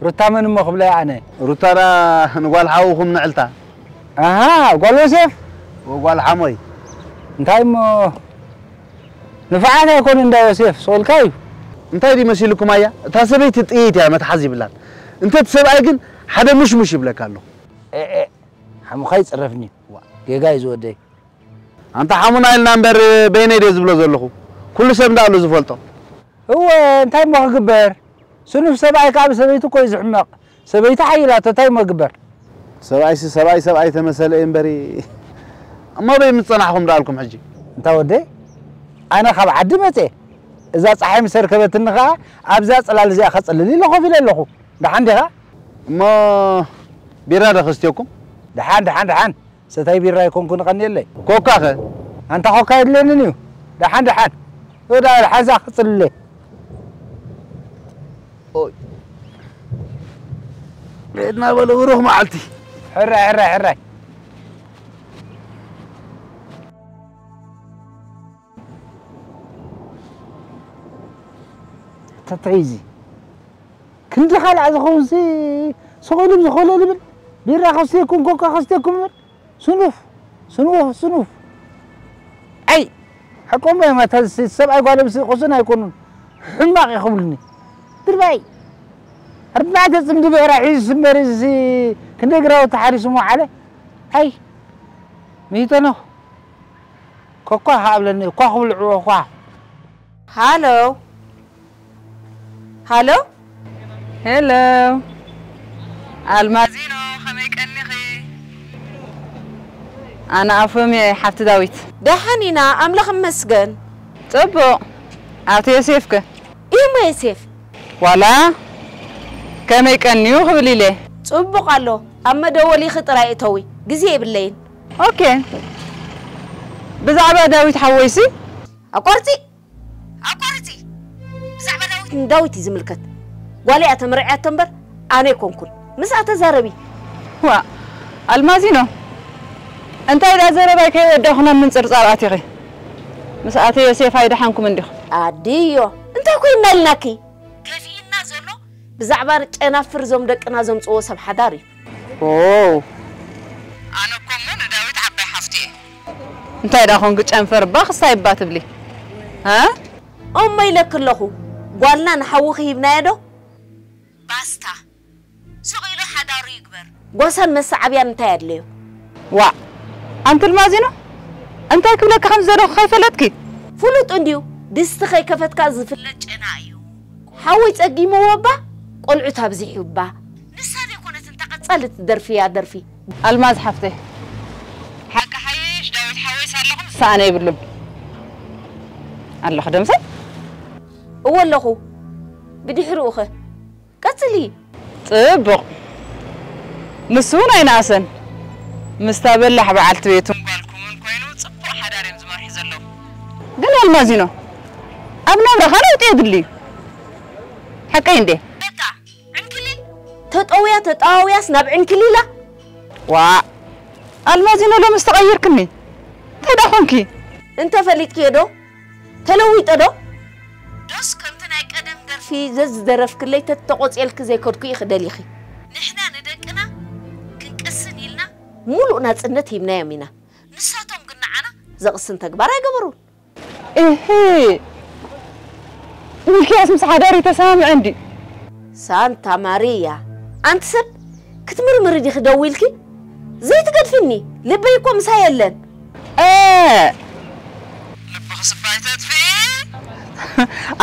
ሩታ መን እሞ ክብለይ ኣነ? ሩታ ደኣ ንጓል ሓውኹም ንዕልታ። ኣሃ፣ ጓል ዮሴፍ? ወጓል ሓሞይ። እንታይ እሞ ንፍዓት ኣይኮነ እንዳ ዮሴፍ፣ ስቕ ኢልካ እዩ። እንታይ ድዩ መሲልኩም ኣያ? እታ ሰበይቲ ጥይት እያ መትሓዚ ይብላን። እንተ እቲ ሰብኣይ ግን ሓደ ሙሽሙሽ ይብለካ ኣለኹ። ኤ፣ ኤ፣ ሓሙኻ ይጽረፍኒ። ዋ፣ ጌጋ እዩ ዝወደይ። ኣንታ ሓሙና ኢልና እምበር በይነይ ድየ ዝብሎ ዘለኹ። ኩሉ ሰብ እንዳኣሉ ዝፈልጦ። እወ፣ እንታይ እሞ ክግበር? ስኑፍ ሰብኣይ ከኣ ብሰበይቱ እኮ እዩ ዝሕመቕ። ሰበይቱ ሓይላቶ፣ እንታይ እሞ ክግበር? ሰብኣይሲ ሰብኣይ ሰብኣይ ተመሰለ እዩ እምበሪ። እሞ በይ ምስ ጸናሕኹም ደኣልኩም ሕጂ? እንታ ወደይ፣ ኣነ ካብ ዓዲ መጼ፣ እዛ ጸሓይ ምስ ኣርከበትኒ ከኣ ኣብዛ ጽላል እዚኣ ከጽልል ኢለ ኮፍ ኢለ ኣለኹ። ደሓን ዲኻ? እሞ ቢራ ዶ ከስትየኩም? ደሓን፣ ደሓን፣ ደሓን። ሰታይ ቢራ ኣይኮንኩን፣ ቀንየለይ። ኮካ ኸ? ኣንታ ኮካ የድልየንን እዩ። ደሓን፣ ደሓን። ወዳ ሓዛ ክጽልለይ። ኦይ። ሄድና በሉ፣ ብሩኽ መዓልቲ። ሕራይ፣ ሕራይ፣ ሕራይ። ተተይዚ። ክንዲ ካልኣ ዝኸውንሲ፣ ስቕ ኢሉ ዝኸሎ ልብል። ቢራ ከስትየኩም፣ ኮካ ከስትየኩም እምበር። ስኑፍ፣ ስኑፍ፣ ስኑፍ። ኣይ፣ ሓቆም እዮም፣ ኣታ ስ-፣ ሰብኣይ ጓል ኣንስተይቲ ቁሱን ኣይኮኑን። ሕማቕ እዩ ክብሉኒ። ድርባይ። ኣርባዕተ ጽምዲ ብዕራ ሒዙ ስመር እዚ ክንደይ ግራውቲ ሓሪሱ መዋዓለ? ኣይ፣ ሚእቲ ነው። ኮኳ ከኣብለኒ፣ እኳ ክብልዕዎ እኳ። ሃሎ። ሃሎ። ሄሎ። ኣልማዚኖ፣ ከመይ ቀኒኺ? ኣነ ኣፎም እየ፣ ሓፍቲ ዳዊት። ደሓን ኢና፣ ኣምላኽ ይመስገን። ጽቡቕ። ኣቶ ዮሴፍ ከ? ኢሞ ዮሴፍ። ዋላ ከመይ ቀንዩ ክብል ኢለ። ጽቡቕ ኣሎ። ኣብ መደወሊኺ ጥራይ እተዊ፣ ግዜ የብለይን። ኦኬ። ብዛዕባ ዳዊት ሓወይሲ? ኣቋርጺ! ኣቋርጺ! ብዛዕባ ዳዊት ንዳዊት እዩ ዝምልከት። ጓለይ እያ ተመርዕያቶ እምበር ኣነ ኣይኮንኩን። ምስኣ ተዛረቢ። ዋእ! ኣልማዚኖ! እንታይ ደኣ ዘረባይ ከይወዳእኹ ናብ ምንጽርጻር ኣቲኺ? ምስ ኣቶ ዮሴፍ ኣይደሓንኩምን ዲኹም? ኣድዮ! እንታይ ኮይንና ኢልናኪ? ገፊእና ዘሎ ብዛዕባ ጨናፍር እዞም ደቅና ዘምጽእዎ ሰብ ሓዳር እዩ። ኦው! ኣነ እኮ እሞ ንዳዊት ዓባይ ሓፍቱ እየ። እንታይ ደኣ ኾንኪ ጨንፈር እባ ክስታይ እባ ትብሊ? እ? እሞ ኢለኪ ኣለኹ፣ ጓልና ንሓውኺ ሂብናዮ ዶ? ባስታ። ሱቕ ኢሉ ሓዳሩ ይግበር። ጓሳን መሰዓብያን እንታይ ኣድለዮ? ዋእ! ኣንቲ ኣልማዚኖ፣ እንታይ ክብለኪ ከም ዝደለኹ ከይፈለጥኪ? ፍሉጥ እንድዩ፣ ድስቲ ከይከፈትካ ዝፍለጥ ጨና እዩ። ሓወይ ጸጊምዎ እባ፣ ቆልዑት ኣብዚሑ እባ። ንሳ ዘይኮነትን ተቐጻሊት ደርፊ እያ ደርፊ። ኣልማዝ ሓፍተይ፣ ሓቂ ሓይሽ ዳዊት ሓወይስ ኣለኹም ዝሰኣነ የብሉን። ኣለኹ ደምሰ? እወ ኣለኹ። ብድሕሪኡ ኸ? ቀጽሊ። ጽቡቕ። ንሱ እውን ኣይነኣሰን። ምስታ በላሕ በዓልቲ ቤቱን ጓልኩምን ኮይኑ ጽቡቕ ሓዳር እዮም ዝመርሑ ዘለዉ። ግን ኣልማዚኖ፣ ኣብ ናብራኻ ለውጢ የድሊ እዩ። ሓቀይ እንዴ? በቃ፣ ዕንክሊል ተጠውያ ተጠዋውያስ ናብ ዕንክሊላ? ዋእ! ኣልማዚኖ ሎምስ ተቐይርክኒ። እንታይ ደኣ ኾንኪ? እንተ ፈሊጥክዮ ዶ? ተለዊጠ ዶ? ዶስ ከምቲ ናይ ቀደም ደርፊ ዘዝደረፍክለይ ተተቖጽየልኪ ዘይከድኩ ኢኺ ደሊኺ? ንሕና ንደቅና ክንቅስን ኢልና ሙሉእ ናጽነት ሂብናዮም ኢና። ንሳቶም ግን ንዓና ዘቕስን ተግባር ኣይገበሩን። እሂ፣ ሚልክያስ ምስ ሓዳሪ ተሰማምዐ እንዲ። ሳንታ ማርያ፣ ኣንቲ ሰብ ክትምርምሪ ዲኺ ደው ኢልኪ? ዘይትገድፍኒ፣ ልበይ እኮ ምሳይ የለን። እ፣ ልብኺ ስባይ ተጥፍኢ።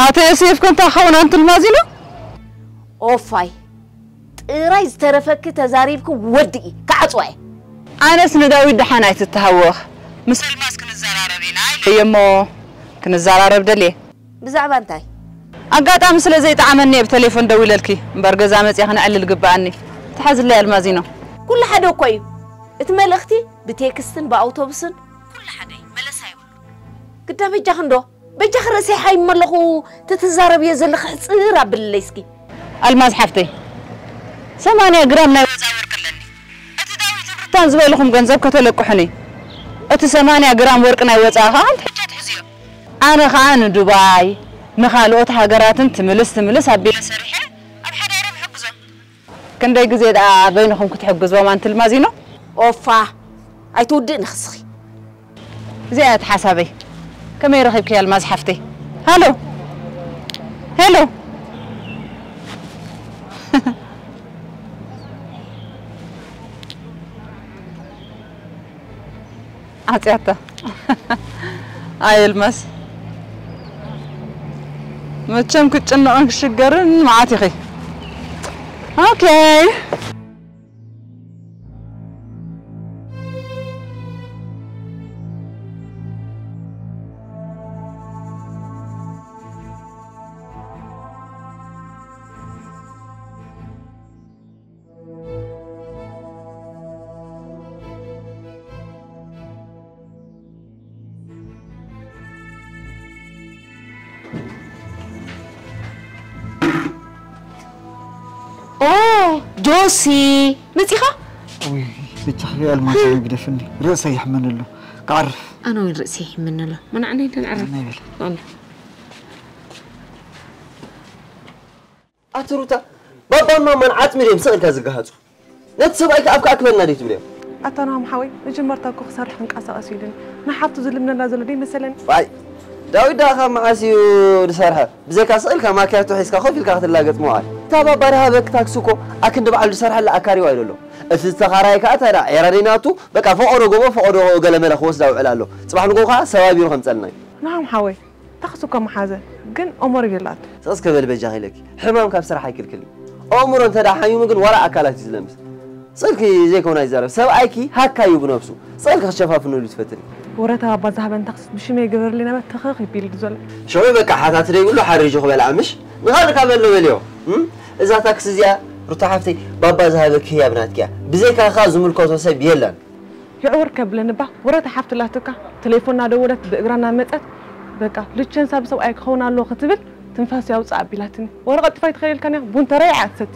ኣቶ ዮሴፍ ከ እንታይ ክኸውን ኣንቲ ኣልማዚኖ? ኦፋይ፣ ጥራይ ዝተረፈኪ ተዛሪብኪ ወድኢ፣ ክዓጽዋ እየ። ኣነስ ንዳዊት ደሓን ኣይትተሃወኽ፣ ምስ ኣልማዝ ክንዘራረብ ኢና እየ እሞ ክንዘራረብ ደልየ። ብዛዕባ እንታይ? ኣጋጣሚ ስለ ዘይጠዓመኒ እየ ብቴሌፎን ደዊለልኪ እምበር፣ ገዛ መፅያ ክነዕልል ግበኣኒ። ተሓዝለይ ኣልማዚኖ። ኩሉ ሓደ እኮ እዩ። እቲ መልእኽቲ ብቴክስትን ብኣውቶቡስን ኩሉ ሓደ እዩ። መለሳ ይብሉ። ግዳ በጃኺ እንዶ፣ በጃኺ ርእሰይ ሓይም ኣለኹ፣ ትትዛረብዮ ዘለኺ ሕፅር ኣብልለይ እስኪ። ኣልማዝ ሓፍተይ፣ ሰማንያ ግራም ናይ ወፃ ወርቂ ኣለኒ። እቲ ዳዊትን ሩታን ዝበልኹም ገንዘብ ከተለቅሑኒ፣ እቲ ሰማንያ ግራም ወርቂ ናይ ወፃ ከዓ ከምቲ ሕጂ ትሕዝዮ። ኣነ ከዓ ንዱባይ ንኻልኦት ሃገራትን ትምልስ ትምልስ ኣቢለ ሰሪሐ ኣብ ሓዳሮም ሕግዞም። ክንደይ ግዜ ደኣ በይንኹም ክትሕግዝዎም ኣንቲ ኣልማዚኖ? ኦፋ፣ ኣይትውድእኒ ክስኺ። እዚኣ እያ እቲ ሓሳበይ። ከመይ ረኺብክያ ኣልማዝ ሓፍተይ? ሃሎ፣ ሄሎ። ዓጽያታ። ኣይ ኣልማዝ፣ መቸም ክትጭነቕን ክሽገርን መዓት ኢኺ። ኦኬ። ኦ፣ ጆሲ፣ መጺኻ? ውይ፣ ብቻ ኣልማዝ ግደፍኒ፣ ርእሰይ ይሕመኒ ኣሎ። ክዓርፍ። ኣነ እውን ርእሰይ ይሕመኒ ኣሎ። መናዕነይ ደንዕረፍ። ናይ በል። ኣነ። ኣቲ ሩታ፣ ባባን ማማን ዓጽሚ ድዮም ስቕ ኢልካ ዝገሃጹ? ነቲ ሰብኣይ ከኣ ኣብካ ኣክበልና ድዩ ትብልዮ? ኣታ ናሆም ሓወይ፣ መጀመርታ እኮ ክሰርሕ ክንቀሳቐስ ኢሉኒ። ንሓፍቱ ዝልምነና ዘሎ ደይመሰለኒ። ዋይ፣ ዳዊት ደኣ ካብ መዓስ እዩ ዝሰርሐ? ብዘይካ ስቕ ኢልካ ማክያቶ ሒዝካ ኮፍ ኢልካ ክትላገጽ ምውዓል። እታ ባባ ዝሃበኪ ታክሲ እኮ ኣክንዲ ባዕሉ ዝሰርሐላ ኣካርይዋ ኢሉ ኣሎ። እቲ ዝተኻራየ ከኣ እንታይ ደኣ ዒራ ደይ ናቱ፣ በቃ ፈቐዶ ጎቦ፣ ፈቐዶ ገለመለ ክወስዳ ውዕል ኣሎ። ጽባሕ ንግሆ ከኣ ሰባቢሩ ከምጸልና እዩ። ናሆም ሓወይ፣ ታኽሲ እኮ መሓዘ፣ ግን ኦሞር የላቶ። ስቕ እስከ በሊ በጃኺ ኢለኪ። ሕማም ካብ ስራሕ ኣይክልክልን። ኣእምሮ እንተ ደኣ ሓሚሙ ግን ዋላ ኣካላት እዩ ዝለምስ። ስቕ ኢልኪ ዘይኮነ ኣይዛረብ። ሰብኣይኪ ሃካ እዩ ብነብሱ። ስቕ ኢልኪ ክትሸፋፍንሉ ትፈትኒ። ወረታ ባባ ዝሃበን ታክሲ ብሽመይ ግበርሊ ነበር ተኸኽ ይቢል ዘሎ። ሽዑ በቃ ሓታት ደይብሉ ሓሪጁ ክበልዓ ምሽ? ንኻልእ ካብ ኣሎ በልዮ። እም? እዛ ታክሲ እዚኣ ሩታ ሓፍተይ ባባ ዝሃበኪ ህያብ ናትኪ እያ። ብዘይካኻ ዝምልከቶ ሰብ የለን። ይዕውር ከብለኒ እባ ወረታ ሓፍቲ ላትካ ቴሌፎን እናደወለት ብእግራ እናመጸት በቃ ልቸንሳ ብሰብኣይ ክኸውን ኣለዎ ክትብል ትንፋስ ያውፅእ ኣቢላትኒ። ወረቐት ጥፋይ ትኸይልካን እያ ቡን ተረይ ዓሰት።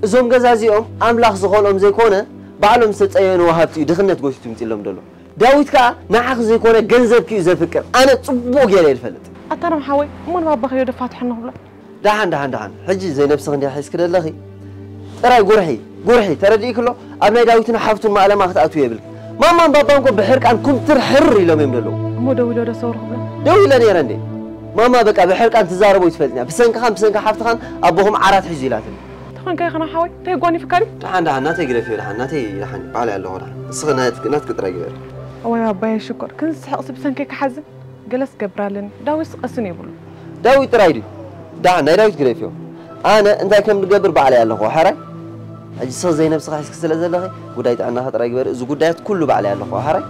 እዞም ገዛ እዚኦም ኣምላኽ ዝኸልኦም ዘይኮነ ባዕሎም ዝተጸየኑ ወሃብቲ እዩ ድኽነት ጎቲቱ ምጺሎም ዘሎ። ዳዊት ከኣ ንዓኺ ዘይኮነ ገንዘብኪ እዩ ዘፍቅር። ኣነ ጽቡቕ ገይረ እየ ዝፈልጥ። ኣታ ናሆም ሓወይ እሞ ንባባኺ ዶ ፋትሖ ንኽብሎ? ደሓን ደሓን ደሓን ሕጂ ዘይነብስኺ እንዲያ ሒዝኪ ደለኺ። ጥራይ ጉርሒ ጉርሒ ተረዲእኪ ኣሎ። ኣብ ናይ ዳዊትን ሓፍቱን ማእለማ ክትኣትዊ የብልኪ። ማማን ባባን እኮ ብሕርቃን ኩምትር ሕር ኢሎም እዮም ደለዉ። እሞ ደው ኢሎ ዶ ሰውሪ ክብሎ? ደው ኢለ ነይረ እንዴ? ማማ በቃ ብሕርቃን ትዛረቦ ይትፈልጥኛ። ብሰንክኻን ብሰንኪ ሓፍትኻን ኣቦኹም ዓራት ሒዙ ኢላትኒ። ተኾንካ ኢኻ ሓወይ እንታይ ጓኒፍካ ድዩ? ደሓን ደሓን ናተይ ግደፍዮ ደሓን ናተይ ደሓን ባዕለይ ኣለኹ ደሓን። እስኺ ናትኪ ናትኪ ጥራይ ግበሪ። እዋይ ኣባየ ሽኮር ክንስሕቕሲ ብሰንከይ ክሓዝን። ገለስ ገብር ኣለኒ። ዳዊትስ ቀስን የብሉ። ዳዊት ጥራይ ድዩ? ደሓን ናይ ዳዊት ግደፍዮ። ኣነ እንታይ ከም ዝገብር ባዕለይ ኣለኹ፣ ሕራይ? ሕጂ ስቕ ዘይነብስኻ ሒዝኪ ስለ ዘለኺ ጉዳይ ጥዕናኻ ጥራይ ግበሪ። እዚ ጉዳያት ኩሉ ባዕለይ ኣለኹ፣ ሕራይ?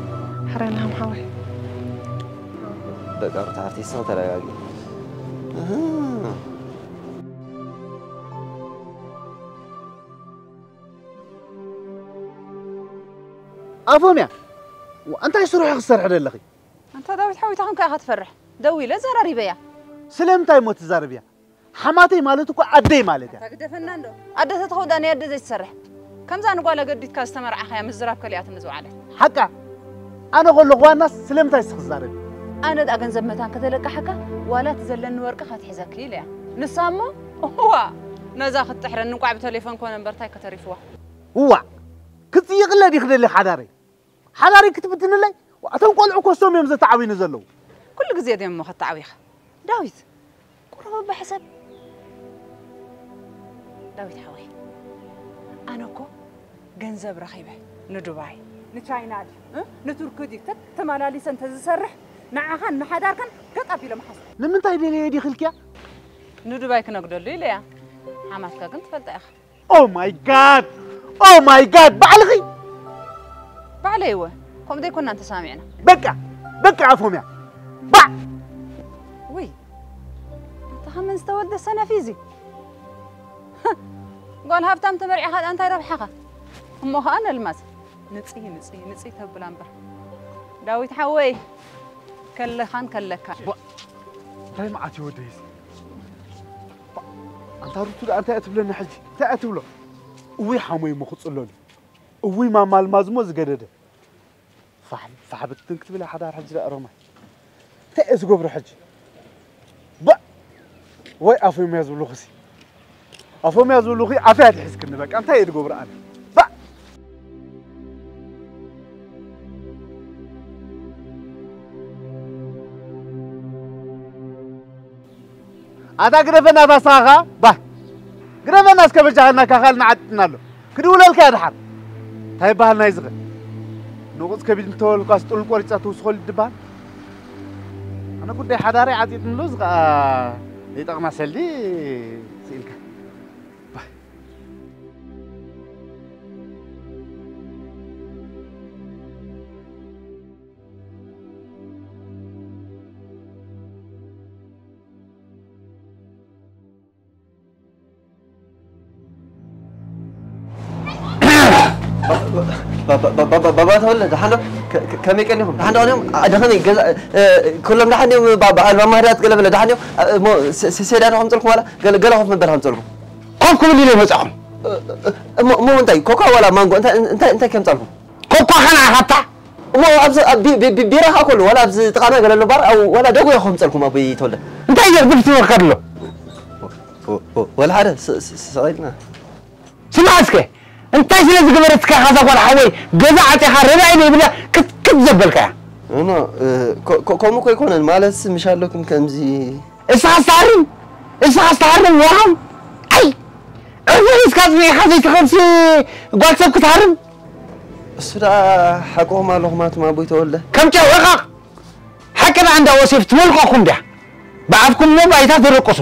ሕራይ ናሆም ሓወይ። በቃ ሩታ ሓፍተይ ስቕ ተረጋጊ። እህ። ኣፎምያ፣ እንታይ ስርሑ ክትሰርሒ ደለኺ? ኣንታ ዳዊት ሓወይ፣ እንታይ ኮንካ ኢኻ ትፈርሕ? ደዊለ ዘራሪበያ። ስለምንታይ እሞ ትዛረብያ? ሓማተይ ማለት እኮ ኣደይ ማለት እያ። ኣታ ግደፈና እንዶ። ኣደ ተትኸውን ደኣ ናይ ኣደ ዘይትሰርሕ። ከምዛ ንጓል ኣገዲድካ ዝተመርዓኻያ ምዝራብ ከሊኣትኒ ዝወዓለት። ሓቃ? ኣነ ከለኹ ዋናስ ስለምንታይ እስኺ ትዛረቢ? ኣነ ደኣ ገንዘብ መታን ከተለቃሕካ ዋላ እቲ ዘለኒ ወርቂ ከትሕዘኪ ኢለያ። ንሳ እሞ እዋ ነዛ ክትጥሕረኒ እንቋዕ ብቴሌፎን ኮነ እምበር እንታይ ከተሪፍዋ። እዋ ክትጽይቕለ ዲኺ ደሊ ሓዳረይ? ሓዳረይ ክትብትንለይ? እቶም ቆልዑ እኮ እሶም እዮም ዘተዓብዩኒ ዘለዉ። ኩሉ ግዜ ድዮም እሞ ከተዓብዩኻ? ዳዊት፣ ቁሩብ እባ ሕሰብ። ዳዊት ሓወይ፣ ኣነ እኮ ገንዘብ ረኺበ ንዱባይ፣ ንቻይና ድዩ፣ እ? ንቱርኪ ድዩ ተተመላሊሰ እንተዝሰርሕ ንዓኻን ንሓዳርካን ገጥ ኣቢሎም ሓሱ። ንምንታይ ደልየ ድዩ ኢልክያ? ንዱባይ ክነግደሉ ኢለያ። ሓማትካ ግን ትፈልጣ ኢኻ። Oh my God! Oh my God! ባዕልኺ? ባዕለይ እወ፣ ከምኡ ዘይኮንና እንተሰማሚዕና። በቃ፣ በቃ ኣፎምያ። ባዕ! ውይ፣ ኣታ ከመን ዝተወልደ ሰነፍ እዩ እዚ። ጓል ሃብታም ተመርዒኻ ደኣ እንታይ ረብሓኻ? እሞ ኸኣ ነልማዝ፣ ንጽሂ፣ ንጽሂ፣ ንጽሂ ተብላ እምበር። ዳዊት ሓወይ፣ ከለኻን ከለካን። ባ-፣ እንታይ መዓት እዩ ወደይ እዚ? ባ-፣ ኣንታ ሩቱ ደኣ እንታይ እያ ትብለኒ ሕጂ? እንታይ እያ ትብሎ? እውይ ሓሞይ እሞ ክጽለሉ። እውይ ማማ ኣልማዝ እሞ ዝገደደ። ፋሕ፣ ፋሕ ብትን ክትብል እያ ሓዳር ሕጂ ደኣ ሮማይ። እንታይ እየ ዝገብሮ ሕጂ? ባ-፣ ወይ ኣፎምያ ዝብሉኽሲ። ኣፎምያ ዝብሉኺ ኣፈይ ኣትሒዝክኒ በቃ። እንታይ እየ ዝገብሮ ኣነ? ባ-፣ ኣታ ግደፈና፣ ኣታ ስኻ ኸኣ፣ ባህ። ግደፈና እስከ በጃኻ፣ እናካኻልና ዓጢጥና ኣሎ። ክድውለልካ እየ ደሓር። እንታይ ይበሃል ናይዚ ኸ? ንቑጽ ከቢድ እንተበልኳስ ጥሉል ቆሪጻ ትውስኸሉ ድበሃል? ኣነ ጉዳይ ሓዳረይ ዓጢጥንሉ፣ እዚ ኸኣ ዘይጠቕማ ሰልዲ ስኢልካ። ባህ። ባባ ተወልደ፣ ደሓን ዶ? ከ-፣ ከ-፣ ከመይ ቀኒኹም? ደሓን ዶ ቀኒኹም? ኣ፣ ደኸመይ፣ ገዛ፣ እ፣ ኩሎም ደሓን እዮም? ባ-፣ በዓል መማህርያት ገለ በለ፣ ደሓን እዮም? ኣ፣ እሞ ሴ-፣ ሴ-፣ ሴዳ ዶ ከምጸልኩም ዋላ? ገለ፣ ገለ ኮፍ መበል ከምጸልኩም? ኮፍ ክብል ኢለ መጻኹም። እ፣ እ፣ እሞ፣ እሞ እንታይ? ኮካ ዋላ ማንጎ? እንታይ፣ እንታይ፣ እንታይ ከምጸልኩም? ኮካ ኸኣ ንዓኻታ? እሞ ኣብዚ፣ ኣብ ቢ-፣ ቢ-፣ ቢ-፣ ቢራ ኸኣ ከሎ፣ ዋላ ኣብዚ ጥቓና ገለ ኣሎ ባር፣ ኣብ ዋላ ደጉ ኢኹም ጸልኩም፣ ኣቦይ ተወልደ። እንታይ እዩ ግድፍ ትበልካ ኣሎ? ወ-፣ ወ-፣ ወላ ሓደ ስ-፣ ስ-፣ ስቕ ኢልና። ስማዕ እስከ፣ እንታይ ስለ ዝገበረትካ ኢኻ እዛ ጓል ሓወይ፣ ገዛ ዓጽኻ ረዳኢ ዘይብላ ክትክት ዘበልካያ? እሞ፣ እ፣ ኮ-፣ ኮ-፣ ከምኡ እኮ ኣይኮነን፣ ማለትስ ምሽ ኣለኩም ከምዚ እስኻ ዝተሃርም፣ እስኻ ዝተሃርም ወራም። ኣይ፣ ዕርፊ ሒዝካ ጽኒሕካ ዘይትኸድሲ ጓል ሰብ ክትሃርም። እሱ ደኣ ሓቅኹም ኣለኹም ኣቱም ኣቦይ ተወልደ። ከም ጨው ዕቓቕ። ሓቂ ደኣ እንዳ ወሴፍ ትመልቆኩም ድያ? ብኣፍኩም እሞ ባይታ ትደቅሱ።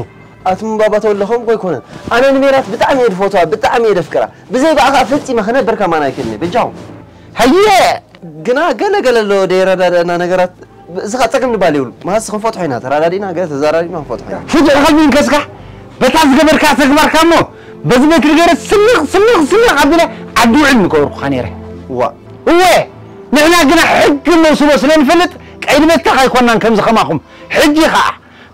ኣቱም ባባ ተወልደ ከምኡ እኮ ኣይኮነን። ኣነ ንሜላት ብጣዕሚ እየ ድፈትዋ፣ ብጣዕሚ እየ ደፍቅራ። ብዘይ ብኣኻ ፈጺመ ክነብር ከማን ኣይክእልን እየ። በጃኹም። ሃየ! ግና ገለ ገለ ኣሎ ደይረዳድኣና ነገራት፣ እዚ ኸኣ ጸገም ድባል የብሉ። መሃስ ክንፈትሖ ኢና፣ ተራዳዲና፣ ገለ ተዛራሪብና ክንፈትሖ ኢና። ፍትሑ ከልቢ እንከስካ፣ በታ ዝገበርካ ተግባርካ እሞ፣ በዚ በትሪ ገይረ ስልቕ፣ ስልቕ፣ ስልቕ ኣቢለ ዓዲ ውዕል ምገበርኩኻ ነይረ። እዋ። እወ፣ ንሕና ግና ሕጊ ነውስቦ ስለ ንፈልጥ፣ ቀይዲ በታኽ ኣይኮንናን ከምዚ ኸማኹም። ሕጂ ኸኣ፣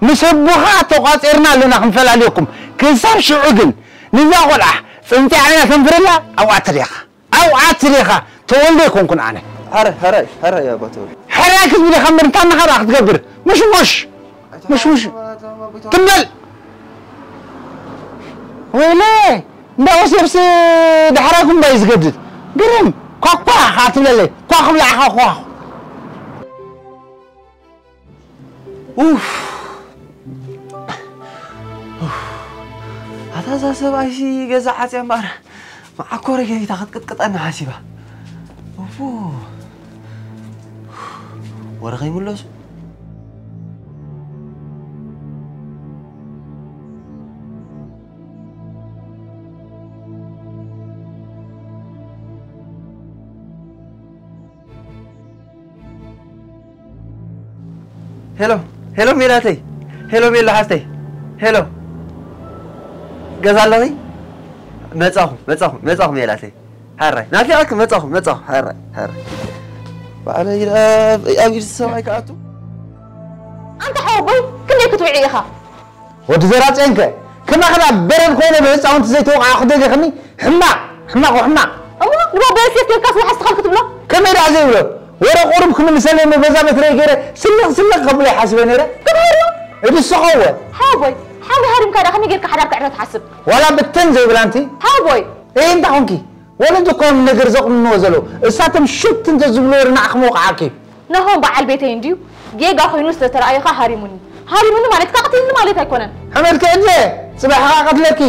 ምስ ኣቦኻ ተቋጺርና ኣለና ክንፈላልየኩም። ክሳብ ሽዑ ግን፣ ንዛ ቖልዓ ጽንጺ ዓይና ተንፍረላ፣ ኣብኣ ትሪኻ። ኣብኣ ትሪኻ። ተወልደ ኣይኮንኩን ኣነ። ሕራይ፣ ሕራይ፣ ሕራይ ኣባ ተወልደ። ሕራይ ክትብል ኢኻ እምበር፣ እንታይ እናኻ ደኣ ክትገብር? ምሽሙሽ! ምሽሙሽ! ትም በል! ወይለ! እንዳ ወሴብሲ ዳሕራይ ኩምባይ ዝገድድ። ግርም! ኳኳ! ኸኣ ትብለለይ። ኳ ክብላዕኻ ኳ! ኡፍ! ኡፍ! ኣታ እዛ ሰብኣይሲ ገዛ ዓጽያ እምበኣር መዓኮሪ ገቢታ ክትቅጥቅጠና ሓሲባ። ኡፉ! ወረ ከይምለሱ? ሄሎ፣ ሄሎ ሜላተይ፣ ሄሎ ሜላ ሓፍተይ፣ ሄሎ። ገዛ ኣለኺ? መጻኹ፣ መጻኹ፣ መጻኹ ሜላተይ። ሓራይ፣ ናፊቐኪ መጻኹ፣ መጻኹ፣ ሓራይ፣ ሓራይ። ባዕለይ ኣብ፣ ኣብ ኢድ ሰብኣይ ክኣቱ? ኣንታ ሓወቦይ፣ ክንደይ ክትውዒ ኢኻ? ወዲ ዘራጽዮን ከ? ከማኻ ደኣ በረድ ኮይነ ብህጻውንቲ ዘይተወቕዓኹ ደሊኽኒ? ሕማቕ! ሕማቕ ወሕማቕ! እሞ ንባባ ዮሴፍ ጌርካስ ዋሕስ ትኸል ክትብሎ? ከመይ ደኣ ዘይብሎ? ወረ ቁሩብ ክምልሰለይ እሞ በዛ በትረይ ገይረ ስልቕ ስልቕ ከብሎ ይሓስበ ነይረ። ግን ሃርሞ? እድስኸዎ። ሓወቦይ፣ ሓዊ ሃሪምካ ደኣ ከመይ ጌርካ ሓዳር ክዕረ ትሓስብ? ዋላ ብትን ዘይብላ ኣንቲ? ሓወቦይ! እይ እንታይ ኾንኪ? ወለዲ እኮ እዮም ነገር ዘቕንንዎ ዘለዉ። እሳቶም ሹት እንተ ዝብልዎ ርናዕ ክመውቕዓኪ እዩ። ናሆም በዓል ቤተይ እንድዩ ጌጋ ኮይኑ ስለ ተረኣየ ኸኣ ሃሪሙኒ። ሃሪሙኒ ማለት ከኣ ቀቲሉኒ ማለት ኣይኮነን። ሓመድ ክዕድለ፣ ጽባሕ ኸኣ ቀትለኪ።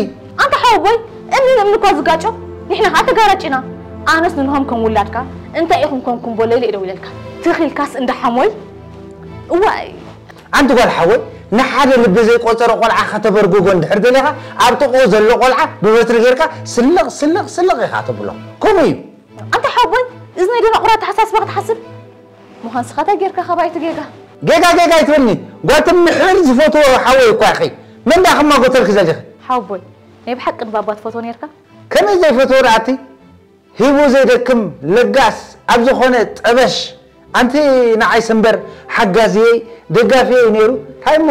ኣንታ ሓወቦይ፣ እምኒ ንእምኒ እኳ ዝጋጮ፣ ንሕና ኸኣ ተጋራጭና። ኣነስ ንናሆም ከም ውላድካ፣ እንታይ ኢኹም ኮንኩም በሎ ኢለ እየ ደዊለልካ። ትኽ ኢልካስ እንዳ ሓሞይ። እዋይ። ኣንቲ ጓል ሓወይ፣ ንሓደ ልቢ ዘይቆጸረ ቆልዓ ከተበርግጎ እንድሕር ደሊኻ፣ ኣብ ጥቕኡ ዘሎ ቆልዓ ብበትሪ ጌርካ ስልቕ፣ ስልቕ፣ ስልቕ ኢኻ ተብሎ። ከምኡ እዩ። ኣንታ ሓወቦይ፣ እዚ ናይ ደናቑር ኣተሓሳስባ ክትሓስብ ምዃን ንስኻ እንታይ ጌርካ ካባይ እቲ ጌጋ? ጌጋ ጌጋ ኣይትበልኒ። ጓል ትምሕር ዝፈትዎ ሓወይ እኳ ኢኺ። መን ደኣ ከማጎተልኪ ዘሊኺ? ሓወቦይ፣ ናይ ብሓቂ ንባባ ትፈትዎ ነይርካ? ከመይ ዘይፈትዎ ደኣቲ? ሂቡ ዘይደክም ለጋስ ኣብ ዝኾነ ጠበሽ። ኣንቲ ንዓይስ እምበር ሓጋዝየይ ደጋፊየይ ነይሩ። እንታይ እሞ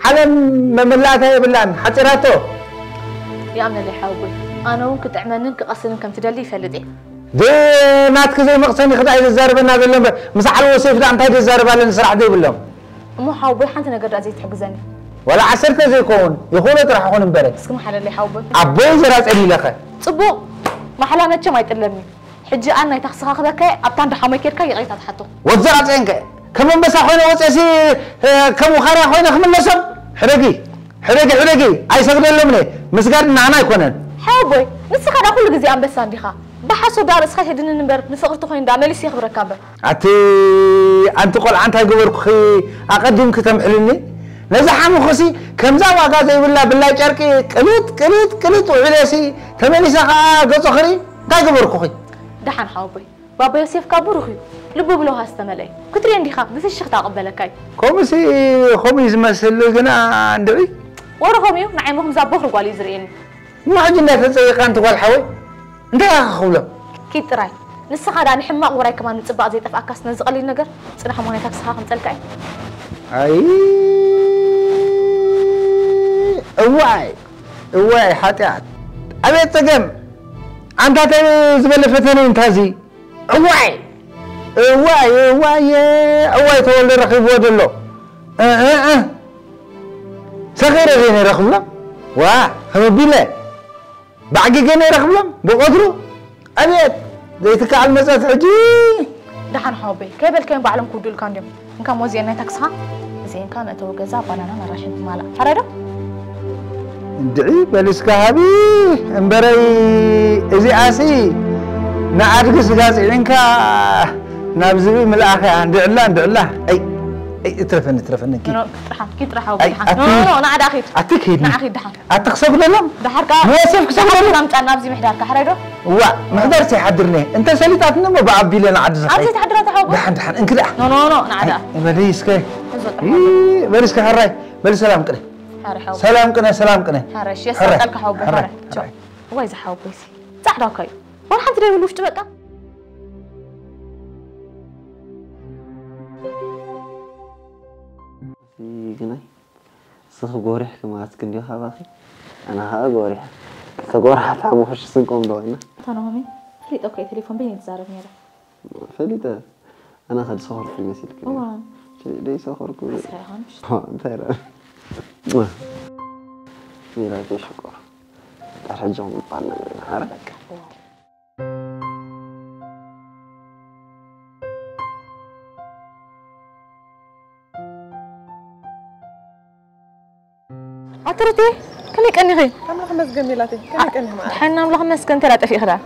ዓለም መመላእታ የብላን፣ ሓጺራቶ። ይኣምነለይ ሓወቦይ፣ ኣነ እውን ክጥዕመንን ክቐስንን ከም ትደሊ ይፈልጥ እየ። ደ ናትኪ ዘይመቕሰኒ ክዳይ ዘዛርበና ዘሎ እምበር፣ ምስ ዓልዎ ሴፍ ደኣ እንታይ ደዛርብ ኣለኒ ስራሕ ዘይብሎም። እሞ ሓወቦይ ሓንቲ ነገር ደኣ ዘይትሕግዘኒ? ዋላ ዓሰርተ ዘይከውን ይኹሎ ጥራሕ ኹን እምበረ። እስኪ መሓለለይ ሓወቦይ። ኣቦይ ዘራጸኒ ኢለኸ። ጽቡቕ፣ ማሕላ መቸም ኣይጥለምን እዩ። ሕጂ ኣን ናይ ታክስኻ ክበካየ ኣብታ እንዳ ሓሞይ ኬድካ ይቕሬታ ትሓቶ። ወዲ ዘራጸንከ ከም ኣንበሳ ኮይነ ወፅሲ ከም ውኻርያ ኮይነ ክምለሶም? ሕደጊ፣ ሕደጊ፣ ሕደጊ። ኣይሰግደሎም እየ። ምስጋድ ናህና ኣይኮነን። ሓወቦይ፣ ንስኻ ዳ ኩሉ ግዜ ኣንበሳ እንዲኻ። ብሓሶት ዳ ርእስኻ ይህድንን እምበር ንፍቕርቲ ኮይኑ ዳ መሊሱ የኽብረካ እምበር። ኣቲ ኣንቲ ቆልዓ እንታይ ገበርኩኺ ኣቐዲምኪ ተምሕልኒ? ነዛ ሓሙኽሲ ከምዛ ዋጋ ዘይብላ ብላይ ጨርቂ ቅልጥ ቅልጥ ቅልጥ ውዒለሲ ተመሊሰ ኸዓ ገጾ ክርኢ እንታይ ገበርኩኺ? ደሓን ሓወቦይ፣ ባባ ዮሴፍ ካብ ብሩኽ እዩ። ልቡ ብለውሃ ዝተመልአ እዩ። ክትሪኦ እንዲኻ ብፍሽኽታ ኣቐበለካ እዩ። ከምኡሲ ከምኡ እዩ ዝመስል ግና እንድዒ። ወረ ከምኡ እዩ፣ ንዓይ እሞ ከምዛ ቦኽሪ ጓል እዩ ዝርእየኒ። እሞ ሕጂ እንዳተጸየቓ ኣንቲ ጓል ሓወይ እንታይ ኢኻ ክብሎ? ኪድ ጥራይ። ንስኻ ደኣ ንሕማቕ ውራይ ከማን ምጽባቕ ዘይጠፍኣካስ ነዚ ቀሊል ነገር ጽናሕ እሞ ናይ ታክስኻ ከምጸልካ እዩ። ኣይ እዋይ እዋይ ሓጢኣት ኣቤት ጸገም ኣንታ ተይ ዝበለ ፈተነ እንታይ እዚ እዋይ እዋይ እዋይ እዋይ ተወልደ ረኺብዎ ዘሎ እ፣ እ፣ እ። ሰኺረ ዘይነ ረኽብሎም ዋ ከመቢለ ባዕጊገ ነይረ ክብሎም ብቐትሩ ኣቤት ዘይትከኣል መጸት ሕጂ። ደሓን ሓወቦይ ከይበልካዮም ባዕሎም ክውድኡልካ እንድዮም። እንካ እሞ እዚኤን ናይ ታክስኻ። እዚኤን ከኣ መእተዊ ገዛ ባናናን ኣራሽን ትማላእ። ሕራይ ዶ? እንድዒ በሊ እስከ ሃቢ እምበረይ እዚኣሲ ንኣድጊ ስጋ ጽዒንካ ናብ ዝብኢ ምልኣኽ እያ። እንድዕላ እንድዕላ። ኣይ ኣይ እትረፈኒ እትረፈኒ። ኖ፣ ኖ፣ ጥርሓን፣ ኪድ ጥራሕ ሓወቦይ፣ ኣይ፣ ድሓን። ኣቲ ኖ፣ ኖ፣ ኖ፣ ንዓ ደኣ ኪድ። ኣቲ ኪድ። ንዓ ኪድ ድሓን። ኣቲ ክሰግደሎም? ድሓር ከኣ ንዮሴፍ ክሰግደሎም? ድሓር ኣምጻና ኣብዚ ምሕዳርካ፣ ሕራይ ዶ? እዋ፣ ምሕዳር ዘይሓድርኒ። እንተ ሰሊጣትኒ እሞ ብኣቢለ ንዓዲ ዝኸይድ። ኣብዚ ትሓድራ ተሓውቦ? ድሓን፣ ድሓን፣ እንክድኣ። ኖ፣ ኖ፣ ኖ፣ ንዓ ኣይ፣ ደኣ። በሊ እስከ። እዞ ጥራሕ ይ፣ ሓወቦይ። በሊ እስከ ሕራይ። በሊ ሰላም ቅነ። ሕራይ ሓወቦይ። ሰላም ቅነ፣ ሰላም ቅነ። ሕራይ፣ እሺ፣ ሕራይ፣ የሳልጠልካ ሓወቦይ፣ ሕራይ፣ ሕራይ። ቻው። ሕራይ። ዋይ ዝሓወቦይ ሲ። ጻዕዳ እኮ እዩ። ዋላ ሓንቲ ደይብሉ ውሽጢ በቃ። ግናይ ስኺ ጎሪሕኪ ማለት ክንዲ ካባኺ ኣነ ኸኣ ጎሪሐ። ዝተጎርሓት ሓሙኽሽ ስንቆም ዶ ኮይና? እታ ናሆሚ ፈሊጠ እኮ እየ ቴሌፎን በይነይ ትዛረብ ነይራ። ፈሊጠ ኣነ ኸ ዝሰኸርኩ መሲልኪ? እዋ። ደይ ሰኸርኩ። ኣስኻ ይኾንሽ? ዋ፣ እንታይ ደኣ? ሚራቴ ሽኮር። ሕጂ ምባል ነገር የለን። ኣረ በቃ። ኣትርቴ፣ ከመይ ቀኒኺ? ኣምላኽ ይመስገን ሜላተይ፣ ከመይ ቀኒኺ መዓረይ? ድሓን ኣምላኽ ይመስገን፣ እንተ ደኣ ጠፊእኺ ደኣ?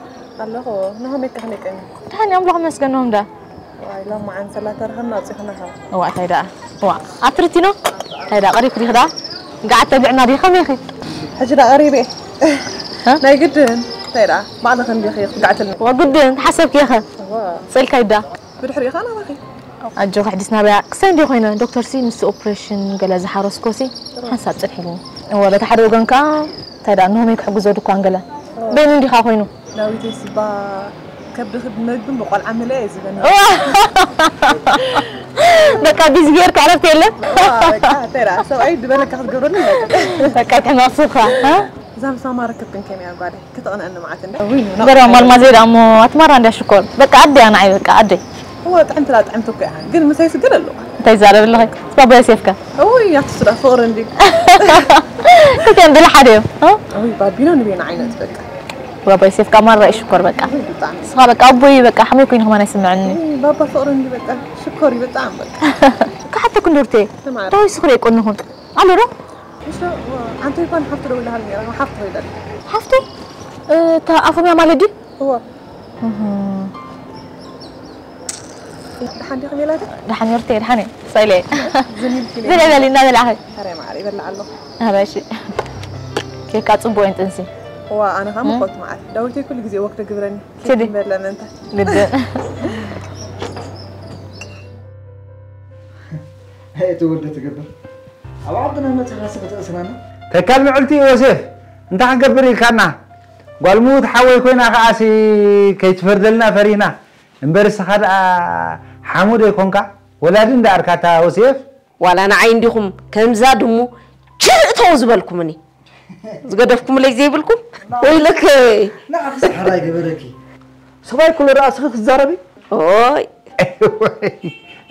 ኣለኹ፣ ናሆመይ ከ ከመይ ቀኒኹ? ድሓን ኣምላኽ ይመስገን፣ ናሆም ደኣ? ዋይ፣ ሎማዓንቲ ሰላ ተረኸብና ኣውጺእኽና ካብ። እዋ፣ እንታይ ደኣ? እዋ፣ ኣትርቲኖ? እንታይ ደኣ፣ ቀሪብኪ ዲኺ ደኣ? ገዓት ተብልዕና ዲኺ፣ ከመይ ኢኺ? ሕጂ ደኣ ቀሪበ እየ። እ? ናይ ግድን፣ እንታይ ደኣ፣ ባዕልኺ እንዲኺ ክትገዓትልኒ። እዋ፣ ግድን፣ ተሓሰብኪ ኢኺ። እዋ። ስእልካ ይዳ። ብድሕሪኡ ኸኣ ናባኺ። ኣጆኺ ኣሕዲስና በያ። ክሳይ እንድየ ኮይነ፣ ዶክተርሲ ምስቲ ኦፕሬሽን ገለ ዝሓረስኮሲ ሓንሳብ ጽንሒልኒ። እወ፣ በቲ ሓደ ወገን ከኣ፣ እንታይ ደኣ፣ ንሆመይ ክሕግዞ ድኳን ገለ። በይኑ እንዲኻ ኮይኑ። ዳዊተይ ስባ፣ ከብድኺ ብመግብን ብቆልዓ ምልአ እየ ዝበኒ። በቃ ቢዚ ጌርካ ዕረፍቲ የለን። እዋ፣ በቃ፣ እንታይ ደኣ፣ ሰብኣይ ዝበለካ ክትገብረሉ ኣለካ። በቃ፣ ኣይትሕመቕ ሱኻ፣ እ? እዛ ምስ ማማ ርክብክን ከመይ እያ ጓለይ? ከተቕንአኒ መዓት እንዳ። እውይ፣ ኖ፣ ኖ። ገርባ ማልማዜ ደኣ እሞ ኣትማራ እንድያ ሽኮር። በቃ ኣደይ እያ ንዓይ በቃ ኣደይ። እወ፣ ጥዕምቲ ደኣ ጥዕምቲ እኮ እያ። ግን ምሳይ ስግር ኣለዋ። እንታይ ይዛረብ ኣለኸ? ባባ ዮሴፍካ? እውይ፣ ኣቲ ስዳ ፍቕሪ እንዲ። ክልቲኦም ድለ ሓደ እዮም። እ? እውይ፣ ባቢኖ ንቤና ዓይነት በቃ። ባባ ዮሴፍካ ማራ እዩ ሽኮር በቃ። እውይ፣ ብጣዕሚ። ንስኻ በቃ ኣቦይ በቃ ሓመይ ኮይኑ ከማን ኣይስምዐኒ። እውይ፣ ባባ ፍቕሪ እንዲ በቃ። ሽኮር እዩ ብጣዕሚ በቃ። ክሓተኩ እንዶ ሩቴ። ተማሪ። ዳዊት ስኽሪ ኣይቆንኹን። ኣሎ ዶ? እሺ፣ ኣንቲ ይኮን ሓፍቱ ደው ኢላሃሉ ነይራ፣ ሓፍቱ ኮይደል። ሓፍቱ? እ፣ እታ ኣፎምያ ማለት ድዩ? እወ። እህ። ደሓን ዲኺ ሜላተይ? ደሓን እየ ሩተይ፣ ደሓን እየ። ሰኢለ። ዝም ኢልኪ ነይ። በሊ፣ በሊ፣ እናበላዕኺ። ኧረ ማዕረ ይበልዕ ኣለኹ። ኧረ እሺ። ኬካ ጽቡቕ እየን ጥንሲ። እዋ፣ ኣነ ኸኣ እም? ምኾት መዓት። ዳዊተይ ኩሉ ግዜ ወክ ተግብረኒ። ኬክ ትዲ። ይበልዕ ምእንታ። ግድን። እቲ ወልደ ትገብር ኣብ ዓድና መጽኻሲ ክትእስራና። ተካል ምዕልቲ ዮሴፍ፣ እንታይ ክንገብር ኢልካና? ጓል ምዉት ሓወይ ኮይና ከኣሲ ከይትፈርደልና ፈሪህና። እምበር እስኻ ደኣ ሓሙድ ኣይኮንካ፣ ወላዲ እንዳ ኣርካታ ዮሴፍ። ዋላ ንዓይ እንዲኹም ከምዛ ድሙ ችእተው ዝበልኩምኒ። ዝገደፍኩምለይ ዘይብልኩም? ወይለከ። ንዓኽስ ሓራይ ገበረኪ። ሰብኣይ ኩሉ ርኣስኺ ክትዛረቢ? ኦይ።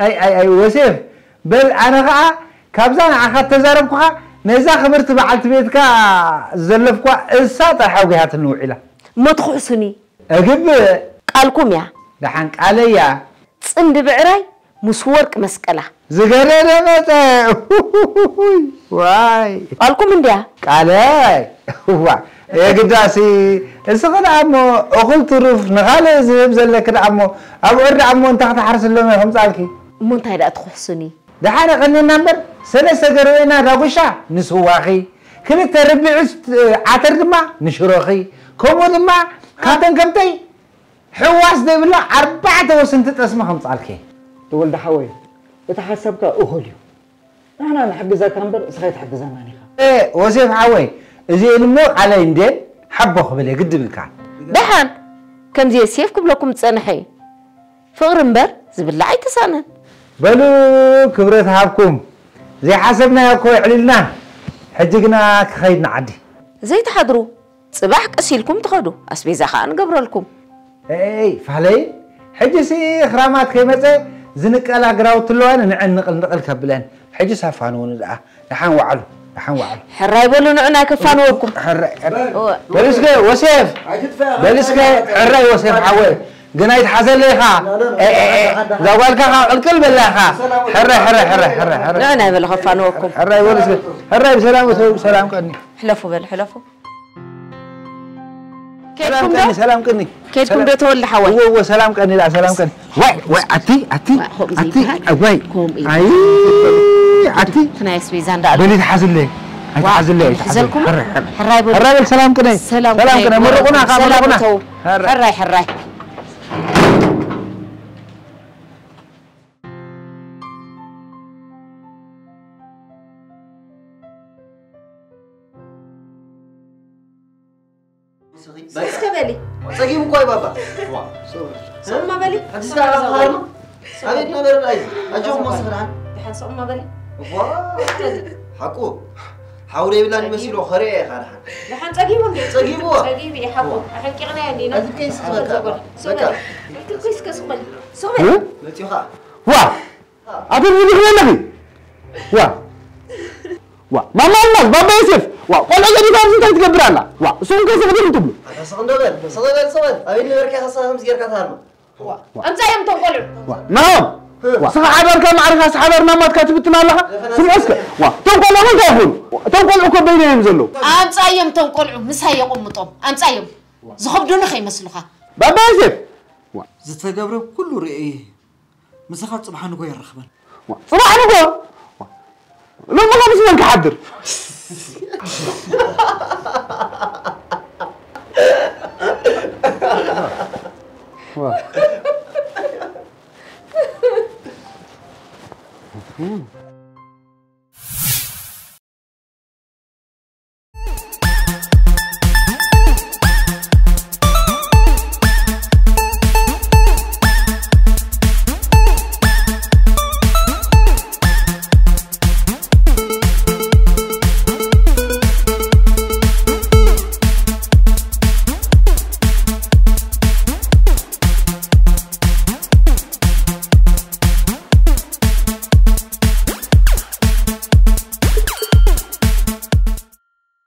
ኣይ፣ ኣይ፣ ኣይ፣ ወሴፍ፣ በል ኣነ ኸኣ ካብዛ ንዓኻ እተዛረብኩኻ ነዛ ክብርቲ በዓልቲ ቤትካ ዘለፍኳ እሳ ጥራሕ ኣውጊሃትኒ ውዒላ። እሞ ትኹሕሱኒ? እግብእ። ቃልኩም እያ። ደሓን ቃለይ እያ። ጽምዲ ብዕራይ ምስ ወርቂ መስቀላ። ዝገደደ መጸ። ዋይ። ቃልኩም እንድያ። ቃለይ። ዋ። የግዳሲ እስኺ ደኣ እሞ እኹል ትሩፍ ንኻልእ ዝህብ ዘለኪ ደኣ እሞ ኣብዑር ደኣ እሞ እንታይ ክትሓርስሎም እየ ከምጻልኪ? እሞ እንታይ ደኣ ትኹሕሱኒ? ደሓን የቐንየና እምበር ሰለስተ ገረወይና ዳጉሻ ንስዋኺ፣ ክልተ ርብዒ ዓተር ድማ ንሽሮኺ፣ ከምኡ ድማ ካብተን ከብተይ ሕዋስ ዘይብላ ኣርባዕተ ወስንቲ ጠስሚ ከምጻልኪ። ተወልደ ሓወይ፣ እቲ ሓሳብካ እኹል እዩ። ንሕና ንሕግዘካ እምበር እስኻ ኣይትሕግዘናን ኢኻ። ኤ፣ ወሴፍ ሓወይ፣ እዚኤን እሞ ቃለይ እንዴን ሓቦ ክብል እየ ግድብ ኢልካ። ደሓን፣ ከምዚ ዮሴፍ ክብለኩም ዝጸንሐ እዩ። ፍቕሪ እምበር ዝብላዕ ኣይተሳነን። በሉ፣ ክብረት ሃብኩም። ዘይሓሰብናዮ እኮ የዕሊልና። ሕጂ ግና ክኸይድ ንዓዲ። ዘይትሓድሩ፣ ጽባሕ ቀስ ኢልኩም ትኸዱ፣ ኣስቤዛ ኸኣ ንገብረልኩም። ኤይ፣ ፋለይ፣ ሕጂሲ ክራማት ከይመጸ ዝንቀላ ግራውቲ ኣለዋ፣ ንዕን ንቕል ንቕል ከብለን። ሕጂስ ኣፋንውኒ ደኣ። ደሓን ዋዕሉ፣ ደሓን ዋዕሉ። ሕራይ በሉ፣ ንዑ ናይ ከፋንወኩም። ሕራይ፣ ሕራይ። እወ። በል እስከ ወሴፍ፣ ኣይትጥፋእ፣ በል እስከ ኣይትጥፋእ። ሕራይ ወሴፍ ሓወይ። ግን ኣይትሓዘለይ ኢኻ። ኖ፣ ኖ፣ ኖ። ኤ፣ ኤ፣ ኤ፣ እዛ ጓልካ ካብ ዕልቅል በላ ኢኻ። ሰላም። ሕራይ፣ ሕራይ፣ ሕራይ፣ ሕራይ፣ ሕራይ። ንዑ ናይ በሉ ከፋንወኩም። ሕራይ በል እስከ። ሕራይ ብሰላም እተው፣ ሰላም ቀኒ። ሕለፉ በል፣ ሕለፉ። ሰላም ኬድኩም ዶ? ቀኒ፣ ሰላም ቀኒ። ኬድኩም ዶ ሰላም። ተወልደ ሓወይ? እወ፣ እወ፣ ሰላም ቀኒ፣ ላ፣ ሰላም ቀኒ። ዋይ፣ ዋይ፣ ኣቲ፣ ኣቲ፣ ዋይ፣ ከምኡ ኣቲ፣ ዘይበሃል። ዋይ። ከምኡ እዩ። ኣይ፣ ኣቲ። እቲ ናይ ኣስቤዛ እንዳኣሉ። በሊ ተሓዝለይ። ኣይተሓዝለይ፣ ኣይተሓዝለይ። ይሕዘልኩም? ሕራይ፣ ሕራይ። ሕራይ በሉ። ሕራይ በል፣ ሰላም ቅነ። ሰላም ሰላም ቅነ። ቅነ። መርቁና፣ ካብ ሰላም መርቁና። እተው። ሕራይ። ሕራይ፣ ሕራይ። እስከ በሊ። ጸጊቡ እኮ እዩ ባባ። ዋ፣ ሶ-፣ ሶማ በሊ። ኣዲስ ኣበባ ኸርማ? ኣቤት ነበረ ዳይ። ኣጆኹም ወስኽና። ደሓን ሶማ በሊ። ዋ፣ ሓቁ። ሓውረ ይብላኒ መሲሉ ኸሪአ ኢኻ ደሓን። ደሓን ጸጊቡ እንዴ? ጸጊቡ። ጸጊቡ እዩ ሓቁ። ኣሕንቂቕናዮ እንዲና። ኣቲ ከይስ በቃ። ሶ በቃ። በሊ። እቲ ከይስ ከስቕ በሊ። ሶ በሊ። እ? መጺኡ ኸኣ። ዋ! ኣቲ ዝብልኽ ዘለኺ? ዋ! ዋ! ማማ ኣልማዝ፣ ባባ ዮሴፍ፣ ዋ! ቆልዑ ዘቢታ ኣብዚ እንታይ ትገብር ኣላ? ዋ! እሱ እንታይ ስቕ ድም ትብሉ? ኣታ ስቕ እንዶ በል፣ ስቕ በል፣ ስቕ በል። ኣበይ ነበርካ ኢኻ ስቕ ከምዚ ጌርካ ትሃርሞ? ዋ! ኣምጻዮም እቶም ቆልዑ። ዋ! ናሆም! ዋ! ስኻ ሓዳርካ ማዕርካስ ሓዳር ናማትካ ትብትን ኣለኻ? ስምዑ እስከ። ዋ! እቶም ቆልዑ እንታይ ይኾኑ? እቶም ቆልዑ እኮ በይኖም እዮም ዘለዉ። ኣምጻዮም እቶም ቆልዑ ምሳይ የቐምጦም። ኣምጻዮም። ዝኸብዱኒ ከይመስሉኻ። ባባ ዮሴፍ! ዋ! ዝተገብረ ኩሉ ርእየ። ምሳኻ ጽባሕ ንጎ የራኽበን። ዋ፣ ጽባሕ ንጎ? ዋ፣ ሎሚ ኸምስ መን ክሓድር? ዋ፣